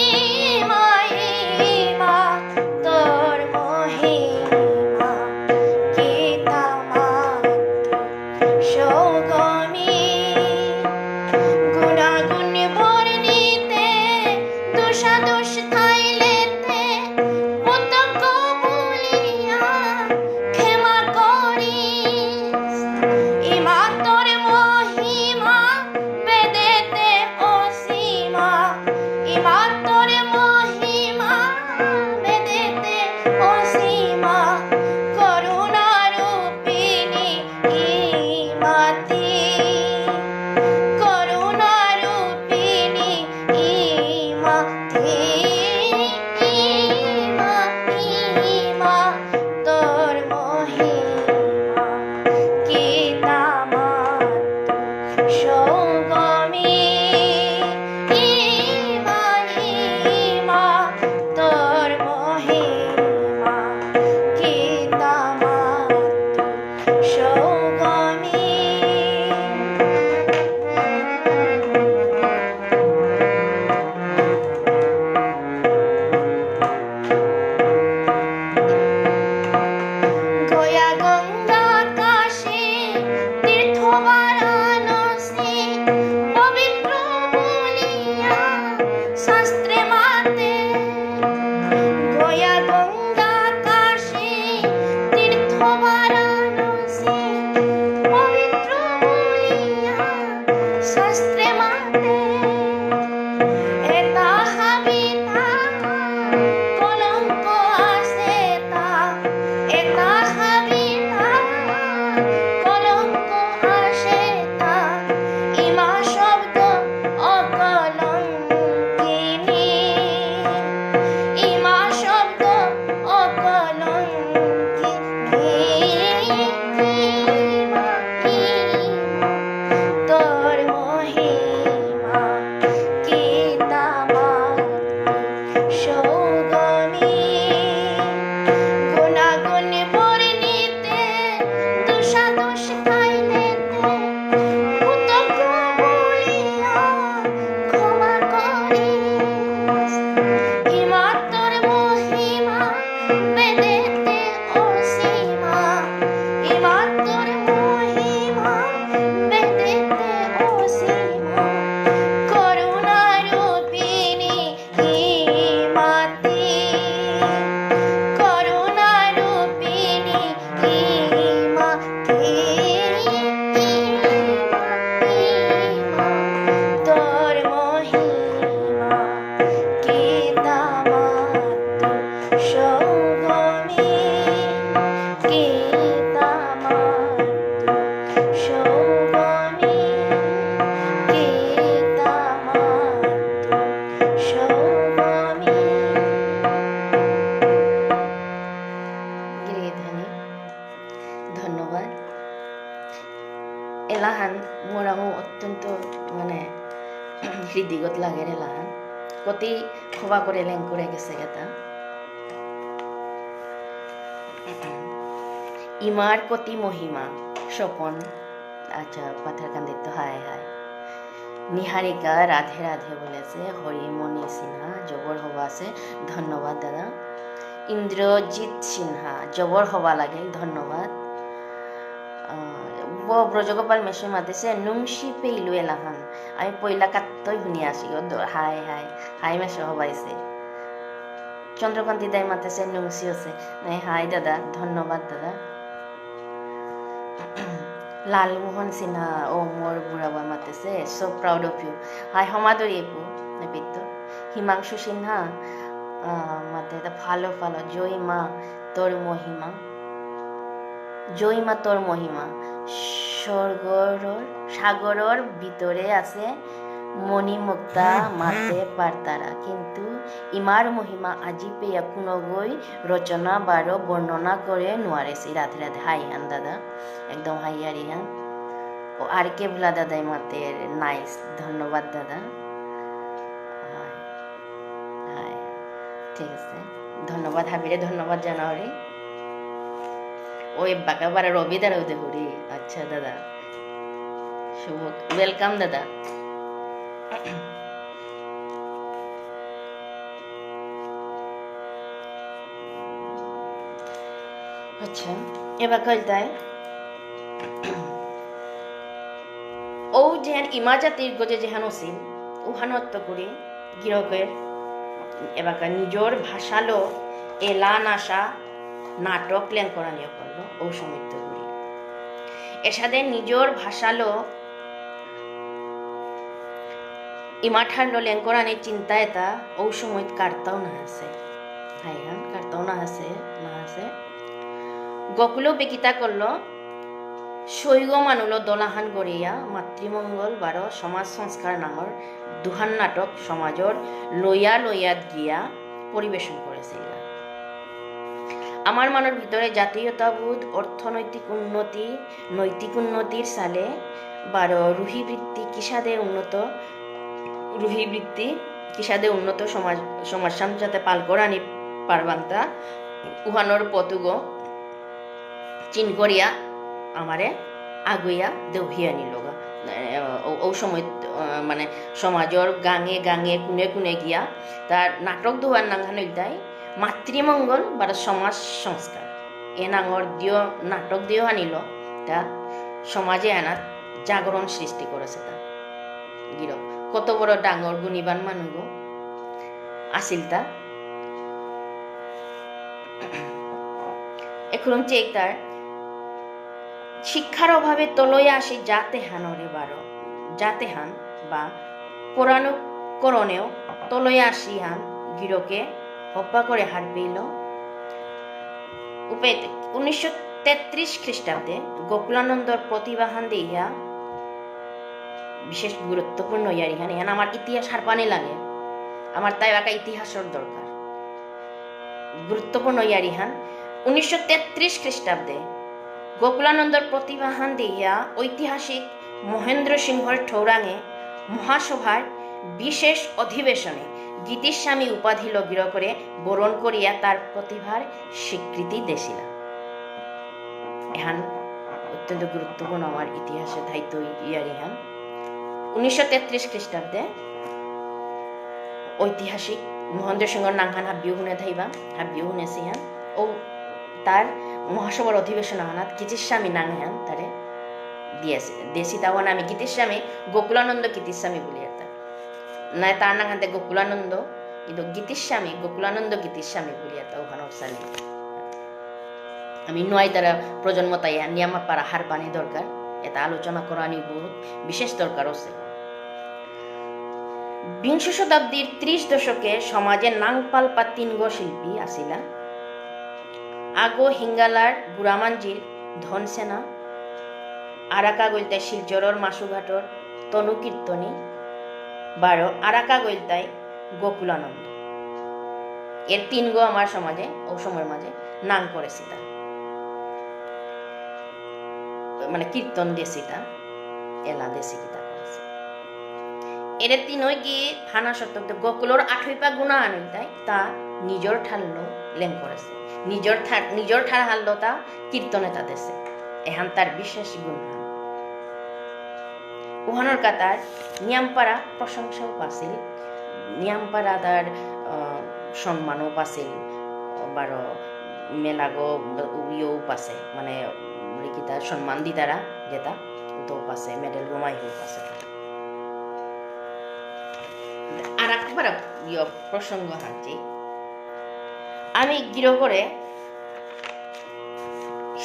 ইমা, ইমা, তোর মহিমা কিতা মাতু সৌগমি। গুণাগুণ বর্ণিতে, দোষাদোষ থাইলেতে, পুতক বুলিয়া ক্ষমা করিস। ইমা তোর মহিমা বেদেতে অসীমা, ইমা তোর মহিমা বেদেতে অসীমা, করুণারূপিণী ইমাতি, করুণারূপিণী ইমাতি, ইমা, ইমা, তোর মহিমা কিতা মাতু সৌগমি। ইমা, ইমা, তোর মহিমা কিতা মাতু সৌগমি। গয়া গঙ্গা কাশী তীর্থ বারাণসী পবিত্র বলিয়া শাস্ত্রে মাতে। গয়া গঙ্গা কাশী তীর্থ বারাণসী পবিত্র বলিয়া শাস্ত্রে মাতে। এতা হাবিতা কলঙ্ক আসেতা, এতা হাবিতা কলঙ্ক আসেতা, ইমা শব্দ অকলঙ্কিনী, ইমা শব্দ অকলঙ্কিনী। ইমা, ইমা, তোর মহিমা কিতা মাতু সৌগমি। গুণাগুণ বর্ণিতে, দোষাদোষ থাইলেতে, পুতক বুলিয়া ক্ষমা করিস। ইমা তোর মহিমা বেদেতে অসীমা, ইমা তোর মহিমা বেদেতে অসীমা, করুণারূপিণী ইমাতি, করুণারূপিণী ইমাতি, ইমা, ইমা, তোর মহিমা কিতা মাতু সৌগমি, কিতা মাতু সৌগমি, কিতা মাতু সৌগমি। গিরিধানী, ধন্যবাদ। এলাহান মোরাঙো অত্যন্ত মানে হৃদিগত লাগের এলাহান। কতি খবা করে লেং করে গেছে গেতা। ইমার কতি মহিমা, স্বপন, আচ্ছা, পাথারকান্দিত, হাই, হাই। নিহারিকা রাধে রাধে বলেছে, হরিমণি সিনহা, জবর হবা আছে, ধন্যবাদ দাদা। ইন্দ্রজিৎ সিনহা, জবর হবা লাগিল, ধন্যবাদ। আহ, ব-, ব্রজগোপাল মেশো মাতেছে, নুংসি পেইলু এলাহান। আমি পইলা কাত্তই হুনি আসি, ও দ-, হাই, হাই, হাই মেশো হবাইছে। চন্দ্রকান্তি দাই মাতেছে, নুংসি হসে। নাই, হাই দাদা, ধন্যবাদ দাদা। লালমোহন সিনহা, ও মোর বুড়াবা মাতেছে, so proud of you। Hi হমাদরি এপু, এপিত্ত। হিমাংশু সিনহা, আহ, মাতে তা ভালো ভালো, জয় মা, তোর মহিমা। জয় মাতর মহিমা। স্বর্গর, সাগরর ভিতরে আছে মণিমুক্তা মাতে পারতারা, কিন্তু ইমার মহিমা আজি পেয়া কুনগই রচনা বারো বর্ণনা করে নুয়ারেসি। রাধে রাধে। হাই হান দাদা, একদম হাই হারি হান। ও আর কে ভোলা দাদাই মাতের নাইস, ধন্যবাদ দাদা। হাই, হাই, ঠিক আছে, ধন্যবাদ হাবিরে, ধন্যবাদ জানাওরি। ও এবাকা বারা রবি দাঁড়াও দেহুরি। আচ্ছা দাদা, শুভ, ওয়েলকাম দাদা। আচ্ছা, এবাকা ইলতাই ও যেহান ইমা জাতির গজে যেহান অসিল, উহানত্ত করে গিরকের এবাকা নিজর ভাষালো এলা নাশা নাটক লেংকরানি অকরল, ও সময়ত্ত করে। এসাদে নিজর ভাষালো ইমাঠারলো লেংকরানি চিন্তা এতা ও সময়ত কারতাও না আছে। হাইহান কারতাও না আছে, না আছে। গোকুলো বেকিতা করল, শৈব মানুলো দলাহান গড়িয়া মাতৃমঙ্গল বারো সমাজ সংস্কার নাঙর দুহান নাটক সমাজর লইয়া লইয়াত গিয়া পরিবেশন করেসিল। আমার মনর ভিতরে জাতীয়তাবোধ, অর্থনৈতিক উন্নতি, নৈতিক উন্নতির সালে বারো রুহিবৃত্তি কিসাদে উন্নত, রুহিবৃত্তি কিসাদে উন্নত সমাজ, সমাজ সামচাতে পাল করানি পারবাংতা উহানর পথুগো চিন করিয়া আমারে আগুইয়া দেউহিয়া নিলগা। এ, ও, ও সময়, আহ, মানে সমাজর গাঙে গাঙে কুনে কুনে গিয়া তার নাটক দুহার নাঙহান ইলতাই মাতৃমঙ্গল বারো সমাজ সংস্কার। এ নাঙর দিও নাটক দিও হানিল তা সমাজে আনাত জাগরণ সৃষ্টি করেসে তা। গিরক কত বড় ডাঙর গুণীবান মানুগো আসিল তা। এখন চেক তার শিক্ষার অভাবে তলয়া আসি জাতে হানরে বারো, জাতে হান বা পরানুকরণেও তলয়া আসি হান গিরকে হব্বা করে হারপেইল। উপেতে উনিশশো তেত্রিশ খ্রিস্টাব্দে গোকুলানন্দর প্রতিভাহান দেইয়া বিশেষ গুরুত্বপূর্ণ ইয়ারিহান, এহান আমার ইতিহাস হারপানি লাগে, আমার তাই বাকা ইতিহাসর দরকার। গুরুত্বপূর্ণ ইয়ারিহান উনিশশো তেত্রিশ খ্রিস্টাব্দে গোকুলানন্দর প্রতিভাহান দেইয়া ঐতিহাসিক মহেন্দ্র সিংহর ঠৌরাঙে মহাসভার বিশেষ অধিবেশনে গীতিস্বামী উপাধি লগ্ন করে বরণ করিয়া তার প্রতিভার স্বীকৃতি দেসিলা। এহান অত্যন্ত গুরুত্বপূর্ণ আমার ইতিহাসে দায়িত্ব ইয়ারিহান। উনিশশো তেত্রিশ খ্রিস্টাব্দে ঐতিহাসিক মহেন্দ্র সিংহর নাঙহান হাবিও হুনে থাইবা, হাবিও হুনে সিহান। ও তার মহাসভার অধিবেশন আহানাত গীতিস্বামী নাঙহান তারে দিয়েসে। দেসিতা ওহান আমি গীতিস্বামী, গোকুলানন্দ গীতিস্বামী বুলিয়াতা। নাই তার নাঙহানতে গোকুলানন্দ, কিন্তু গীতিস্বামী, গোকুলানন্দ গীতিস্বামী বুলিয়াতা ওহান অপসানি। আমি নুয়াই তারা প্রজন্ম তাই নিয়ামা পারা হারপানি দরকার। এটা আলোচনা করানি বহুত বিশেষ দরকার আছে। বিংশ শতাব্দীর ত্রিশ দশকে সমাজে নাংপালপা তিনগো শিল্পী আসিলা। আগো হিঙ্গালার গুড়ামাঞ্জির ধনসেনা, আরাকা গইলতাই শিলচরর মাসুঘাটর তনু কীর্তনী, বারো আরাকা গইলতাই গোকুলানন্দ। এর তিনগো আমার সমাজে ও সময়র মাঝে নাং করেসিতা। মানে কীর্তন দেসিতা, এলা দেসি কিতা করেসি। এরে তিনই গি ফানা সত্যক গোকুলর আঠইপা গুণা আনইতাই তা নিজর ঠারলো লেং করেসে। নিজর ঠার, নিজর ঠার হারলো তা কীর্তনে তা দেসে। এহান তার বিশেষ গুণ হান। উহানর কাতার নিয়ামপারা প্রশংসাও পাসিল, নিয়ামপারা তার, আহ, সম্মানও পাসিল, বারো মেলাগো ইয়েও পাসে, মানে, লিখিতা সম্মান দিতারা যেটা, উতো পাসে, মেডেল গোমাইও পাসে। আর একবার ইয়ে প্রসঙ্গ হানছি, আমি গিরো করে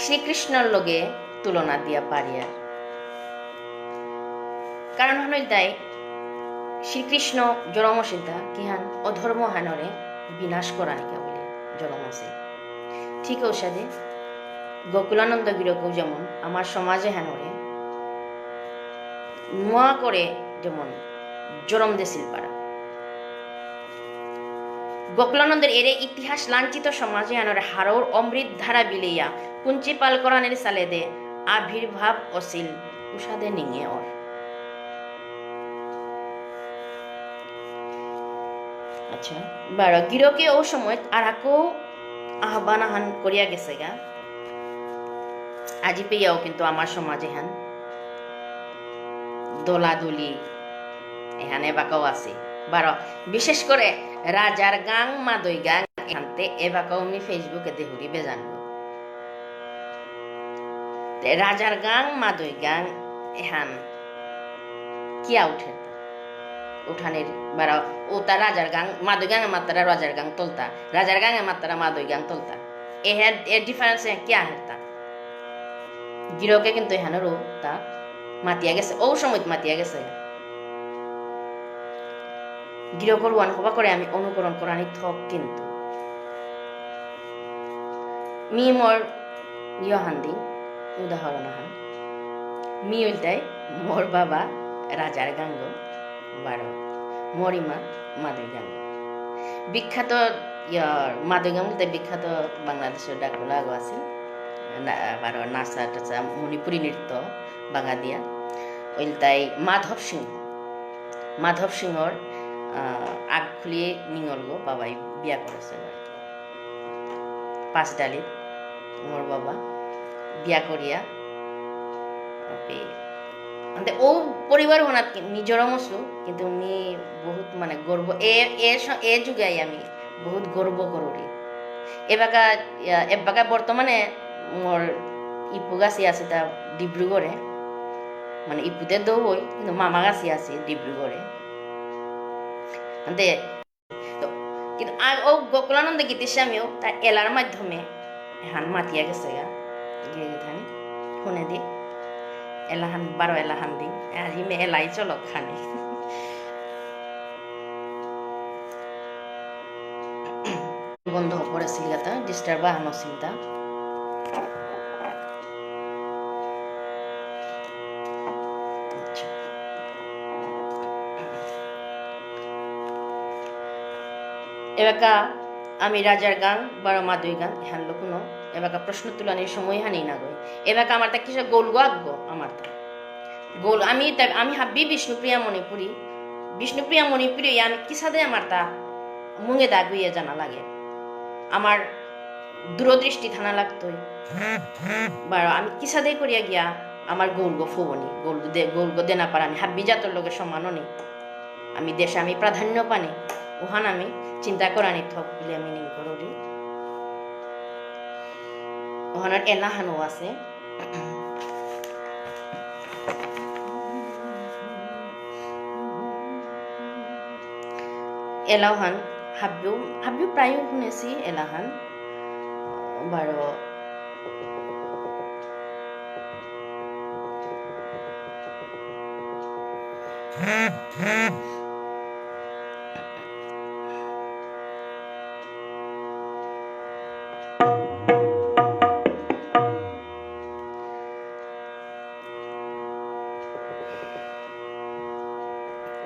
শ্রীকৃষ্ণর লগে তুলনা দিয়া পারিয়ার। কারণ হলো তাই শ্রীকৃষ্ণ জরম অসিলতা কিহান অধর্ম হানরে বিনাশ করানিকা বুলে জরম অসিল। ঠিক ঔসাদে গোকুলানন্দ গিরকও যেমন আমার সমাজ এহানরে নোয়া করে যেমন জরম দেসিল পারা। গোকুলানন্দর এরে ইতিহাস লাঞ্ছিত সমাজ এহানরে হারৌর অমৃত ধারা বিলেয়া কুঞ্চি পাল করানির সালেদে আবির্ভাব অসিল উষাদে নিঙে অর। আচ্ছা, বারো গিরকে ও সময় আরাকো আহ্বান আহান করিয়া গেছেগা। আজি পেয়াও কিন্তু আমার সমাজ এহান দলাদলি এহান এবাকাও আছে। বারো বিশেষ করে রাজার গাং, মাদই গাং এহানতে এবাকাও আমি Facebook-এ দেহুরি বেজানবো। তে রাজার গাং, মাদই গাং এহান কিয়া উঠের? উঠানির বারো, উতা রাজার গাং, মাদই গাঙে মাত্তারা রাজার গাং তলতা, রাজার গাঙে মাত্তারা মাদই গাং তলতা। এ হে, এ difference এ কিয়া হেরতা? গিরকে কিন্তু এহানরও তা মাতিয়া গেছে, ও সময়ত মাতিয়া গেছে। গিরকর ওহান হবা করে আমি অনুকরণ করানি থক কিন্তু। মি মোর ইয়হান দিন, উদাহরণ আহান। মি ইলতাই মোর বাবা রাজার গাঙগ, বারো মোর ইমা মাদই গাঙগ। বিখ্যাত, ইয়া, মাদই গাঙ বুলতে বিখ্যাত বাংলাদেশর ডাকুলা আগো আছিল। না-, বারো নাচা টাচা, মণিপুরী নৃত্য, বাগা দিয়া। ইলতাই মাধব সিংহ। মাধব সিংহর, আহ, আগখুলিয়ে নিঙলগো বাবাই বিয়া করেসে আর কি। পাঁচডালিত মোর বাবা বিয়া করিয়া, ওকে। আনতে ও পরিবার ওনাত কি মি জরম অসু, কিন্তু মি বহুত মানে গর্ব, এ, এ স-, এ যুগে আই আমি বহুত গর্ব করুরি। এবাকা, ইয়া, এবাকা বর্তমানে মোর ইপুগ আসি আসি তা ডিব্রুগড়ে, মানে ইপুতে দৌ হই, কিন্তু মামাগ আসি আসি ডিব্রুগড়ে। আনতে তো, কিন্তু আ-, ও গোকুলানন্দ গীতিস্বামীও তার এলার মাধ্যমে এহান মাতিয়া গেছেগা। গিয়ে গেথানি, শুনে দি। এলাহান, বারো এলাহান দিন। আজি মে এলাই চলক খানি। বন্ধ পড়েছিল গাতা, disturb আহান অসিলতা। আচ্ছা। এবাকা আমি রাজার গাঙ, বারো মাদই গাঙ, এহান লোকুনো। এবাকা প্রশ্ন তুলানির সময় হানি না গই। এবাকা আমার তা কিসে গোল গো আগো, আমার তা। গোল, আমি তা-, আমি হাব্বি বিষ্ণুপ্রিয়া মণিপুরী। বিষ্ণুপ্রিয়া মণিপুরী আমি কিসাদে আমার তা মুঙে দাগ হইয়া জানা লাগে। আমার দূরদৃষ্টি থানা লাগতই। বারো আমি কিসাদে করিয়া গিয়া আমার গোলগো ফোবনি, গোলগো দে-, গোলগো দেনা পারানি, হাব্বি জাতর লগে সমানও নেই। আমি দেশে আমি প্রাধান্য পানি, ওহান আমি চিন্তা করানি থক বুলে আমি নিং করুরি। ওহানর এলাহানও আছে। এলাহান হাবিউ, হাবিউ প্রায় শুনেছি এলাহান। বারো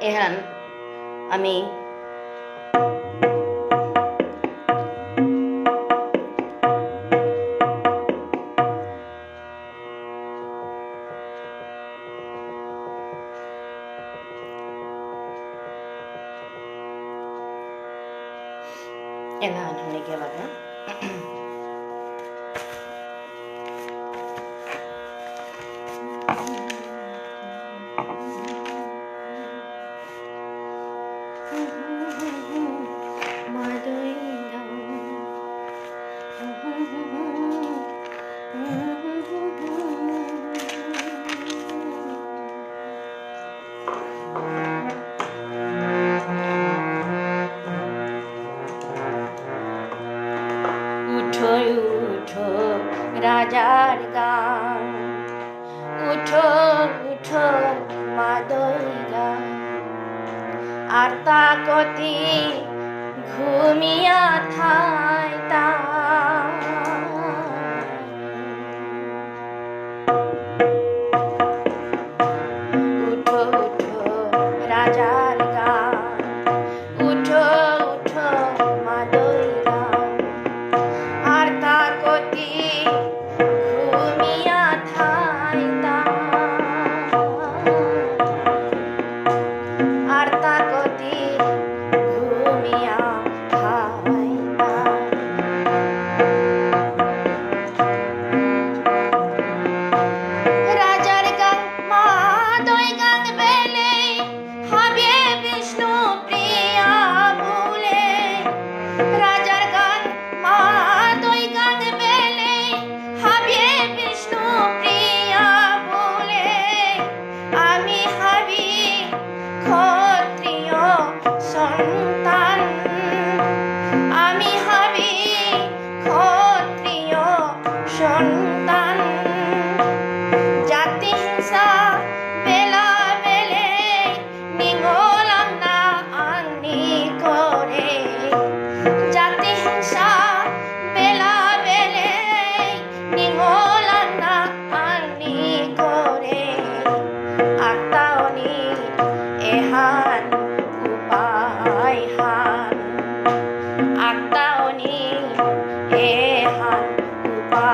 এহান আমি এলা আনহুনে গেলাগা। উঠো, উঠো, রাজার গাঙ। উঠো, উঠো, মাদই গাঙ। আর তা কতি ঘুমিয়া থাইতা।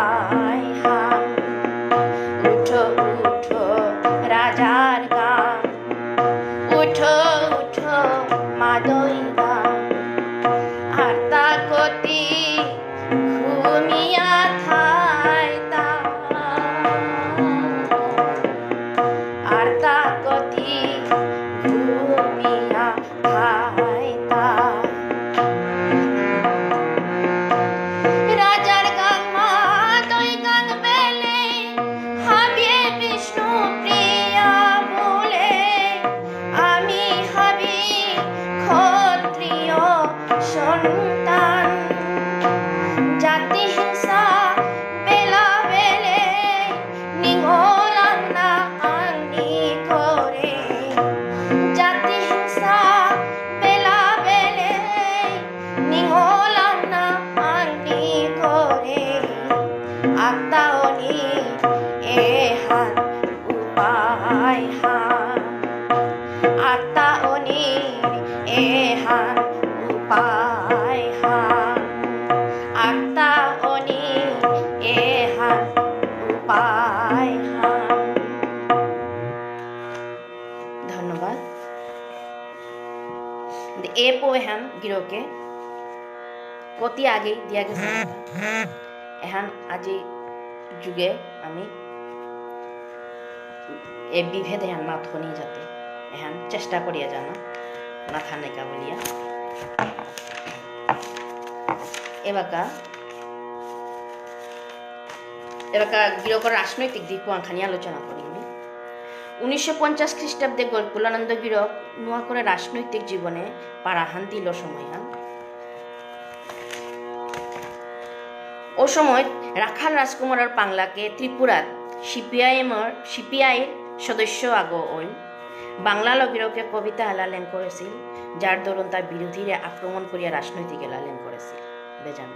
আই হান, উঠো উঠো রাজার গান, উঠো উঠো মাদই গান, আরতা কতি ঘুমিয়া থাইতা, আরতা কতি ঘুমিয়া থাইতা। রাজার গান মাদই গান বেলে, হাবিয়ে বিষ্ণু প্রিয়া বলে, আমি হাবি ক্ষত্রিয় সন্তান। জাতি হিংসা বেলা বেলে, নিঙলানা আনি করে। জাতি হিংসা বেলা বেলে, নিঙলানা আনি করে। আত্মা অনি এহান উপায় হান। আত্মা অনি এহান উপায় হান। আত্মা অনি এহান উপায় হান। ধন্যবাদ। এ পৌ এহান গিরকে কতি আগে দিয়া গেছে। এহান আজি যুগে আমি এ বিভেদ এহান না থনি যাতে এহান চেষ্টা করিয়া যানা না থানেকা বুলিয়া। এবাকা এবাকা গিরকর রাজনৈতিক দিক আহান খানি আলোচনা করিমি। উনিশশো পঞ্চাশ খ্রিস্টাব্দে গোকুলানন্দ গিরক নুয়া করে রাজনৈতিক জীবনে পারাহান দিল সময়হান। ও সময় রাখাল রাজকুমারর পাংলাকে ত্রিপুরাত সিপিআইএমর, সিপিআইর সদস্য আগ অইল। বাংলালো গিরকে কবিতা এলা লেং করেছিল, যার দরুন তার বিরোধীরে আক্রমণ করিয়া রাজনৈতিক এলা লেং করেছিল। বেজান।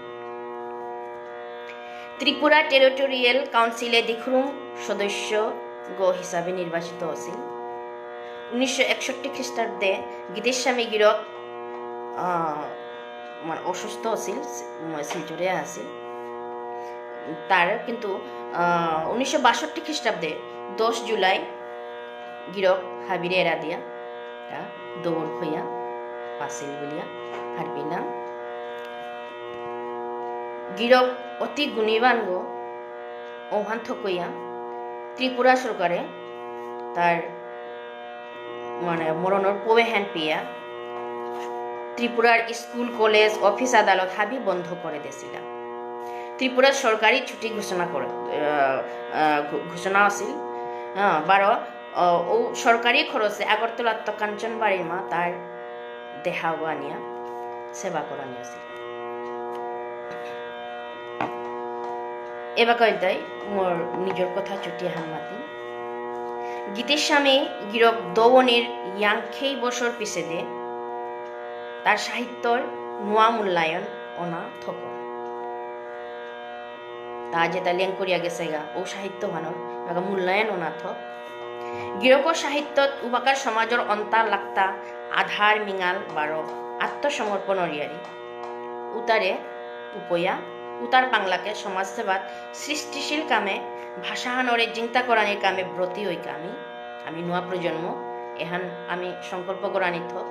ত্রিপুরা টেরিটোরিয়াল কাউন্সিলে দিখরুম সদস্য গ হিসাবে নির্বাচিত আছিল। উনিশশো একষট্টি খ্রিস্টাব্দে গীতিস্বামী গিরক, আহ, মানে অসুস্থ আছিল, সি-, মানে শিলচরে আছিল। তার কিন্তু, আহ, উনিশশো বাষট্টি খ্রিস্টাব্দে দশ জুলাই গিরক হাবিরে এরা দিয়া, তা দৌড় খইয়া পাছিল বুলিয়া হারপিলাম। গিরক অতি গুণীবান গো, ওহান থকইয়া ত্রিপুরা সরকারে তার মানে মরণর পৌহান পেয়া ত্রিপুরার স্কুল, কলেজ, অফিস, আদালত হাবি বন্ধ করে দিয়েছিল। ত্রিপুরার সরকারি ছুটি ঘোষণা করে, আহ, আহ, ঘো-, ঘোষণা আছিল। হ্যাঁ, বারো, আহ, ও সরকারি খরচে আগরতলাত কাঞ্চনবাড়ির মা তার দেহাগ আনিয়া সেবা করানি আছিল। এবাকা ইলতাই মোর নিজর কথা চুটি আহান মাতি। গীতিস্বামী গিরক দৌনির ইয়াংখেই বছর পিছেদে তার সাহিত্যর নুয়া মূল্যায়ন অনা থকর। তা যেতা লেং করিয়া গেছেগা, ও সাহিত্য হানর এবাকা মূল্যায়ন অনা থক। গিরকর সাহিত্যত উবাকার সমাজর অন্তা লাগতা আধার মিঙাল বারো আত্মসমর্পণর ইয়ারি। উতারে উপয়া, উতার পাংলাকে সমাজসেবাত সৃষ্টিশীল কামে, ভাষাহানরে জিংতা করানির কামে ব্রতী অইকা আমি, আমি নুয়া প্রজন্ম, এহান আমি সংকল্প করানি থক।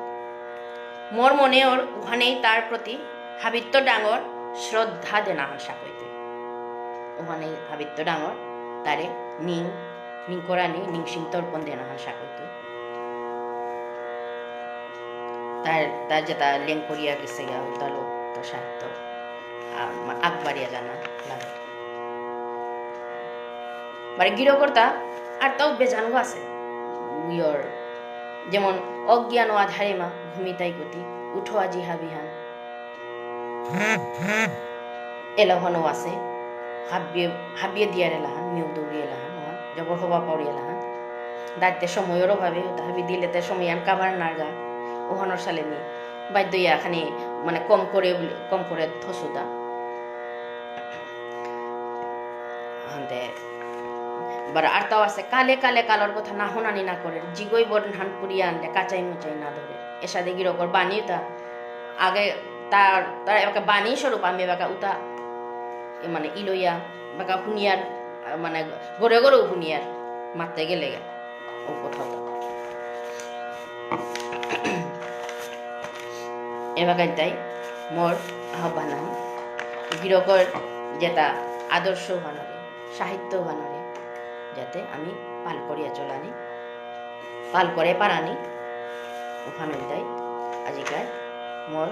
মোর মনে অর উহানেই তার প্রতি হাবিত্ত ডাঙর শ্রদ্ধা দেনাহান সাকইতই। উহানেই হাবিত্ত ডাঙর তারে নিং, নিং করানি, নিং সিং তর্পণ দেনাহান সাকইতই। তার, তার যেতা লেং করিয়া গেছেগা, উতালো তো সাহিত্য, আ, মা-, আগবাড়িয়া যানা লাগে। বারে গিরকরতা আর তাও বেজানগো আছে। ইয়র, যেমন, "অজ্ঞান ও আধারে মা ঘুমিতাই গতি, উঠো আজি হাবিহান।" এলাহানও আছে। হাবিয়ে, হাবিয়ে দিয়ার এলাহান, মিউ দৌড়ি এলাহান, ওহান, জবর হবা পাউরি এলাহান। দাঁড়িতে সময়র অভাবে, ওতা হাবি দিলে তে সময় আন কাবার নারগা, ওহানর সালে মি বাধ্য ইয়া খানি, মানে, কম করে বুলি, কম করে থসুদা। হানতে, বার আরতাও আছে, "কালে কালে কালর কথা না হুনানি না করে, জিগই বরহান পুড়িয়া আনলে, কাচাই মুচাই না ধরে।" এসাদে গিরকর বাণী উতা, আগে তার, তার এবাকা বাণী স্বরূপ আমি এবাকা উতা, এ মানে ইলইয়া, এবাকা হুনিয়ার, আহ, মানে, ঘরে ঘরেও হুনিয়ার, মাতে গেলে গা, ও কথাটা। এবাকা তাই মোর আহ্বান আহান, গিরকর যেটা আদর্শ বানরে, সাহিত্য বানরে, যাতে আমি পাল করিয়া চলানি, পাল করে পারানি, ওখানে তাই আজিকার মোর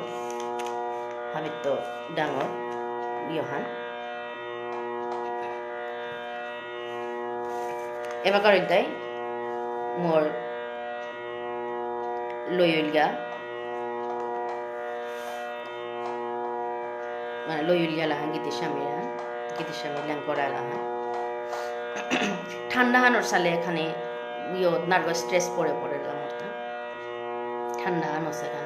হাবিত্ত ডাঙর ইয়হান। এবাকার ইলতাই মোর লয়ুলগা, মানে, লয়ুলগা লাহান গীতিস্বামী লাহান, গীতিস্বামী লেংকরা লাহান। ঠান্ডা হানর সালে এখানে ইয়ো nervous stress পড়ে পড়ে লা মরতা। ঠান্ডা হানর সেখানে।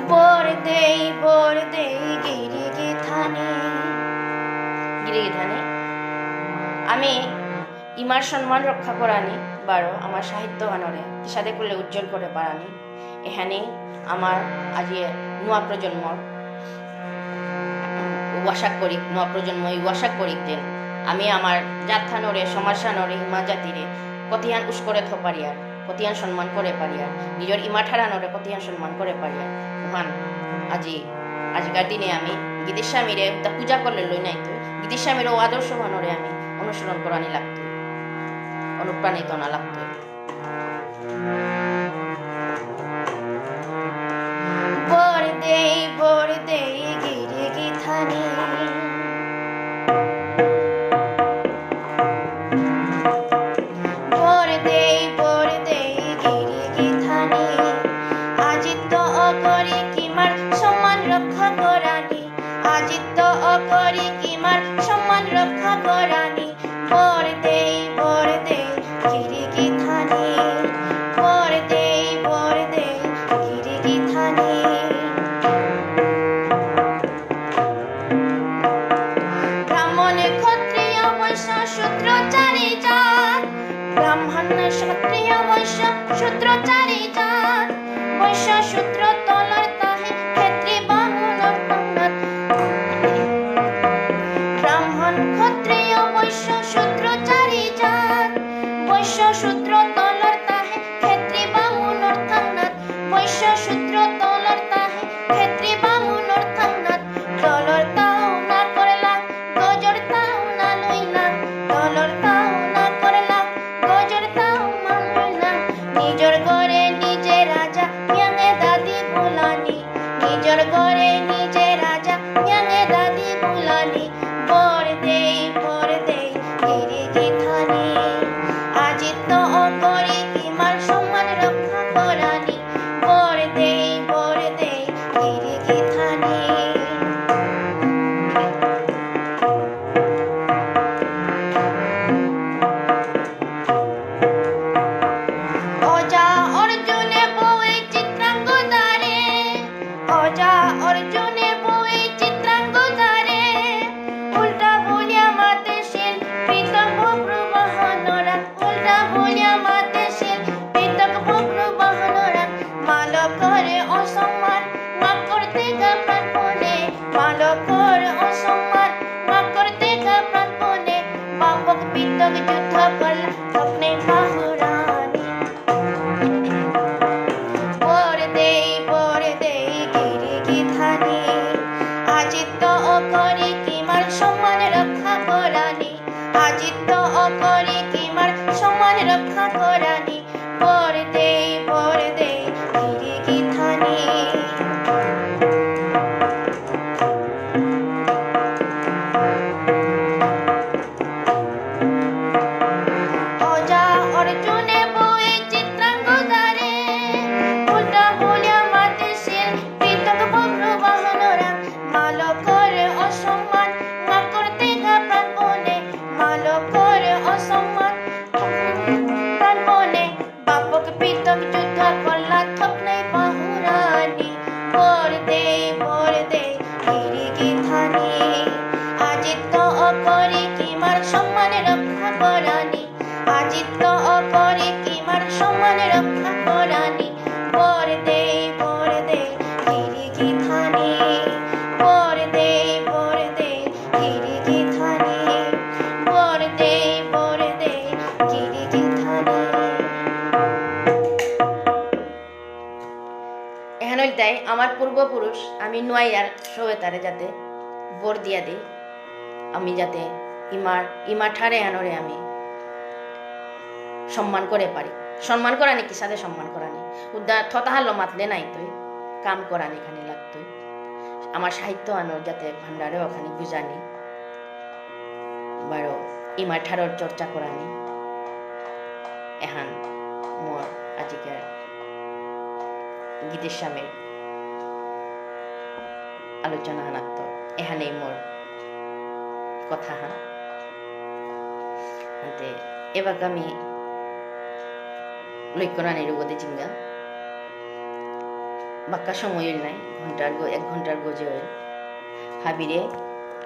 বর দেই, বর দেই, গিরি গিথানি। গিরি গিথানি। আমি ইমার সম্মান রক্ষা করানি, বারো আমার সাহিত্য গানরে, কিসাদে করলে উজ্জ্বল করে পারানি। এহানি আমার আজি নুয়া প্রজন্মর ওয়াশাক করি, নুয়া প্রজন্ম এই ওয়াশাক করি যেন আমি আমার জাতহানরে, সমাজহানরে, ইমা জাতিরে কতিহান উস করে থ পারিয়ার, কতিহান সম্মান করে পারিয়ার, নিজর ইমা ঠারহানরে কতিহান সম্মান করে পারিয়ার। ওহান আজি, আজিকার দিনে আমি গীতিস্বামীরে তা পূজা করলে লই নাই তো, গীতিস্বামীর ও আদর্শহানরে আমি অনুসরণ করানি লাগতো, অনুপ্রাণিত না লাগতো। বর দেই, বর দেই, গিরি গিথানি। বর দেই, বর দেই, গিরি গিথানি। আজিত্ত অকরি কিমার সম্মান রক্ষা করানি। আজিত্ত অকরি কিমার সম্মান রক্ষা করানি। বর দেই, বর দেই, গিরি গিথানি। বর দেই, বর দেই, গিরি গিথানি। ব্রাহ্মণ, ক্ষত্রিয়, বৈশ্য, শূদ্র চারি জাত। ব্রাহ্মণ, ক্ষত্রিয়, বৈশ্য, শূদ্র চারি জাত। বৈশ্য, শূদ্র, তলর তাহে, ক্ষত্রি, বামুন, অর্থাৎ। ব্রাহ্মণ, ক্ষত্রিয়, বৈশ্য, শূদ্র চারি জাত। বৈশ্য, শূদ্র, তলর তাহে, ক্ষত্রি, বামুন, অর্থাৎ। বৈশ্য, শূদ্র, তলর তাহে, ক্ষত্রি, বামুন, অর্থাৎ। তলর তাও না করলা, গজর তাও না লইলা। তলর তাও না করলা, গজর তাও না লইলা। নিজর ঘরে নিজে রাজা, ইয়াঙে দাদি বুলানি। নিজর ঘরে নিজে রাজা, ইয়াঙে দাদি বুলানি। বর দেই, বর দেই, গিরি গিথানি। আজিত্ত অকরি কিমার সম্মান রক্ষা করানি। বর দেই, বর দেই, গিরি গিথানি। ওজা অর্জুনে বই চিত্রাঙ্গদারে। ওজা অর্জুনে বই চিত্রাঙ্গদারে। উল্টা বুলিয়া মাতেসিল পিতক বক্রু বাহনরাং। উল্টা বুলিয়া মাতেসিল পিতক বক্রু বাহনরাং। মালকরে অসম্মান না করতে গা প্রাণপণে। মালকরে অসম্মান না করতে গা প্রাণপণে। বাপক পিতক যুদ্ধ করলা, তখনে বাহুরানি। বর দেই, বর দেই, গিরি গিথানি। আমার পূর্বপুরুষ, আমি নুয়াইয়ার সৌয়ে তারে যাতে বর দিয়া দেই, আমি যাতে ইমার, ইমা ঠার এহানরে আমি সম্মান করে পারি। সম্মান করানি কিসাদে সম্মান করানি? উদ্দা থতাহাল্লো মাতলে নাইতই, কাম করানি খানি লাগতই। আমার সাহিত্য আনোর যাতে ভান্ডারে ওখানে বুঝানি। বারো ইমার ঠারর চর্চা করানি। এহান মোর আজিকার গীতিস্বামীর আলোচনা হানাত্ত এহানেই মোর কথা হান। আনতে এবাকা আমি লক্ষ্য রানীর উগদে জিঙ্গা। বাক্কা সময় হইল নাই, ঘন্টার গ-, এক ঘন্টার গজে হইল। হাবিরে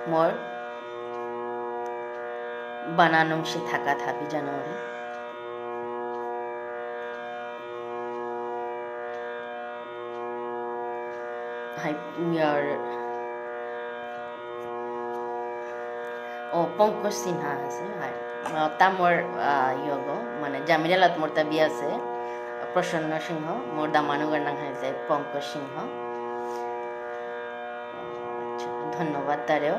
মোর বানানুংসি থাকাত হাবি জানাওরে। হাই, ইয়ার, ও, পঙ্কজ সিনহা আছে, হাই। আহ, তা মোর, আহ, ইয়গো, মানে, জামিরালত মোর তা বিয়া আছে, প্রসন্ন সিংহ, মোর দামানুগর নাম হয়েছে পঙ্কজ সিংহ। আচ্ছা, ধন্যবাদ তারেও।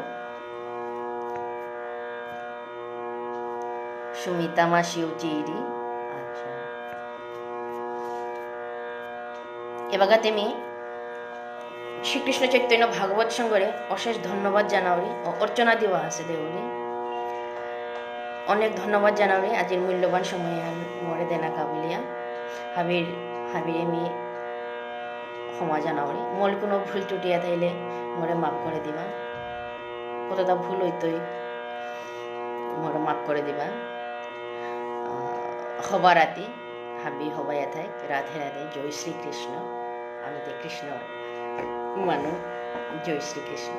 সুমিতা মাসিও চিরি। আচ্ছা। এবাগাতে আমি শ্রীকৃষ্ণ চৈতন্য ভাগবত সংঘরে অশেষ ধন্যবাদ জানাউরি ও অর্চনা দিবা আছে দেউরি। অনেক ধন্যবাদ জানাউরি আজির মূল্যবান সময় আন মোরে দেনা কাবুলিয়া। হাবির, হাবিরে মি ক্ষমা জানাউরি। মোর কোনো ভুল ত্রুটি থাইলে মোরে মাফ করে দিবা। কতটা ভুল হইতই মোরে মাফ করে দিবা। আহ, হবা রাতি, হাবি হবাইয়া থাক। রাধে রাধে, জয় শ্রীকৃষ্ণ। আমি তো কৃষ্ণ মানু, জয় শ্রীকৃষ্ণ।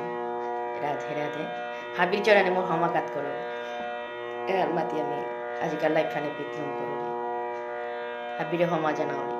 রাধে রাধে। হাবির চরণে মোর হমাকাত করো। এর মাতি আমি আজিকার লাইফ খানে বিক্রম করো। হাবিরে হমা জানাও।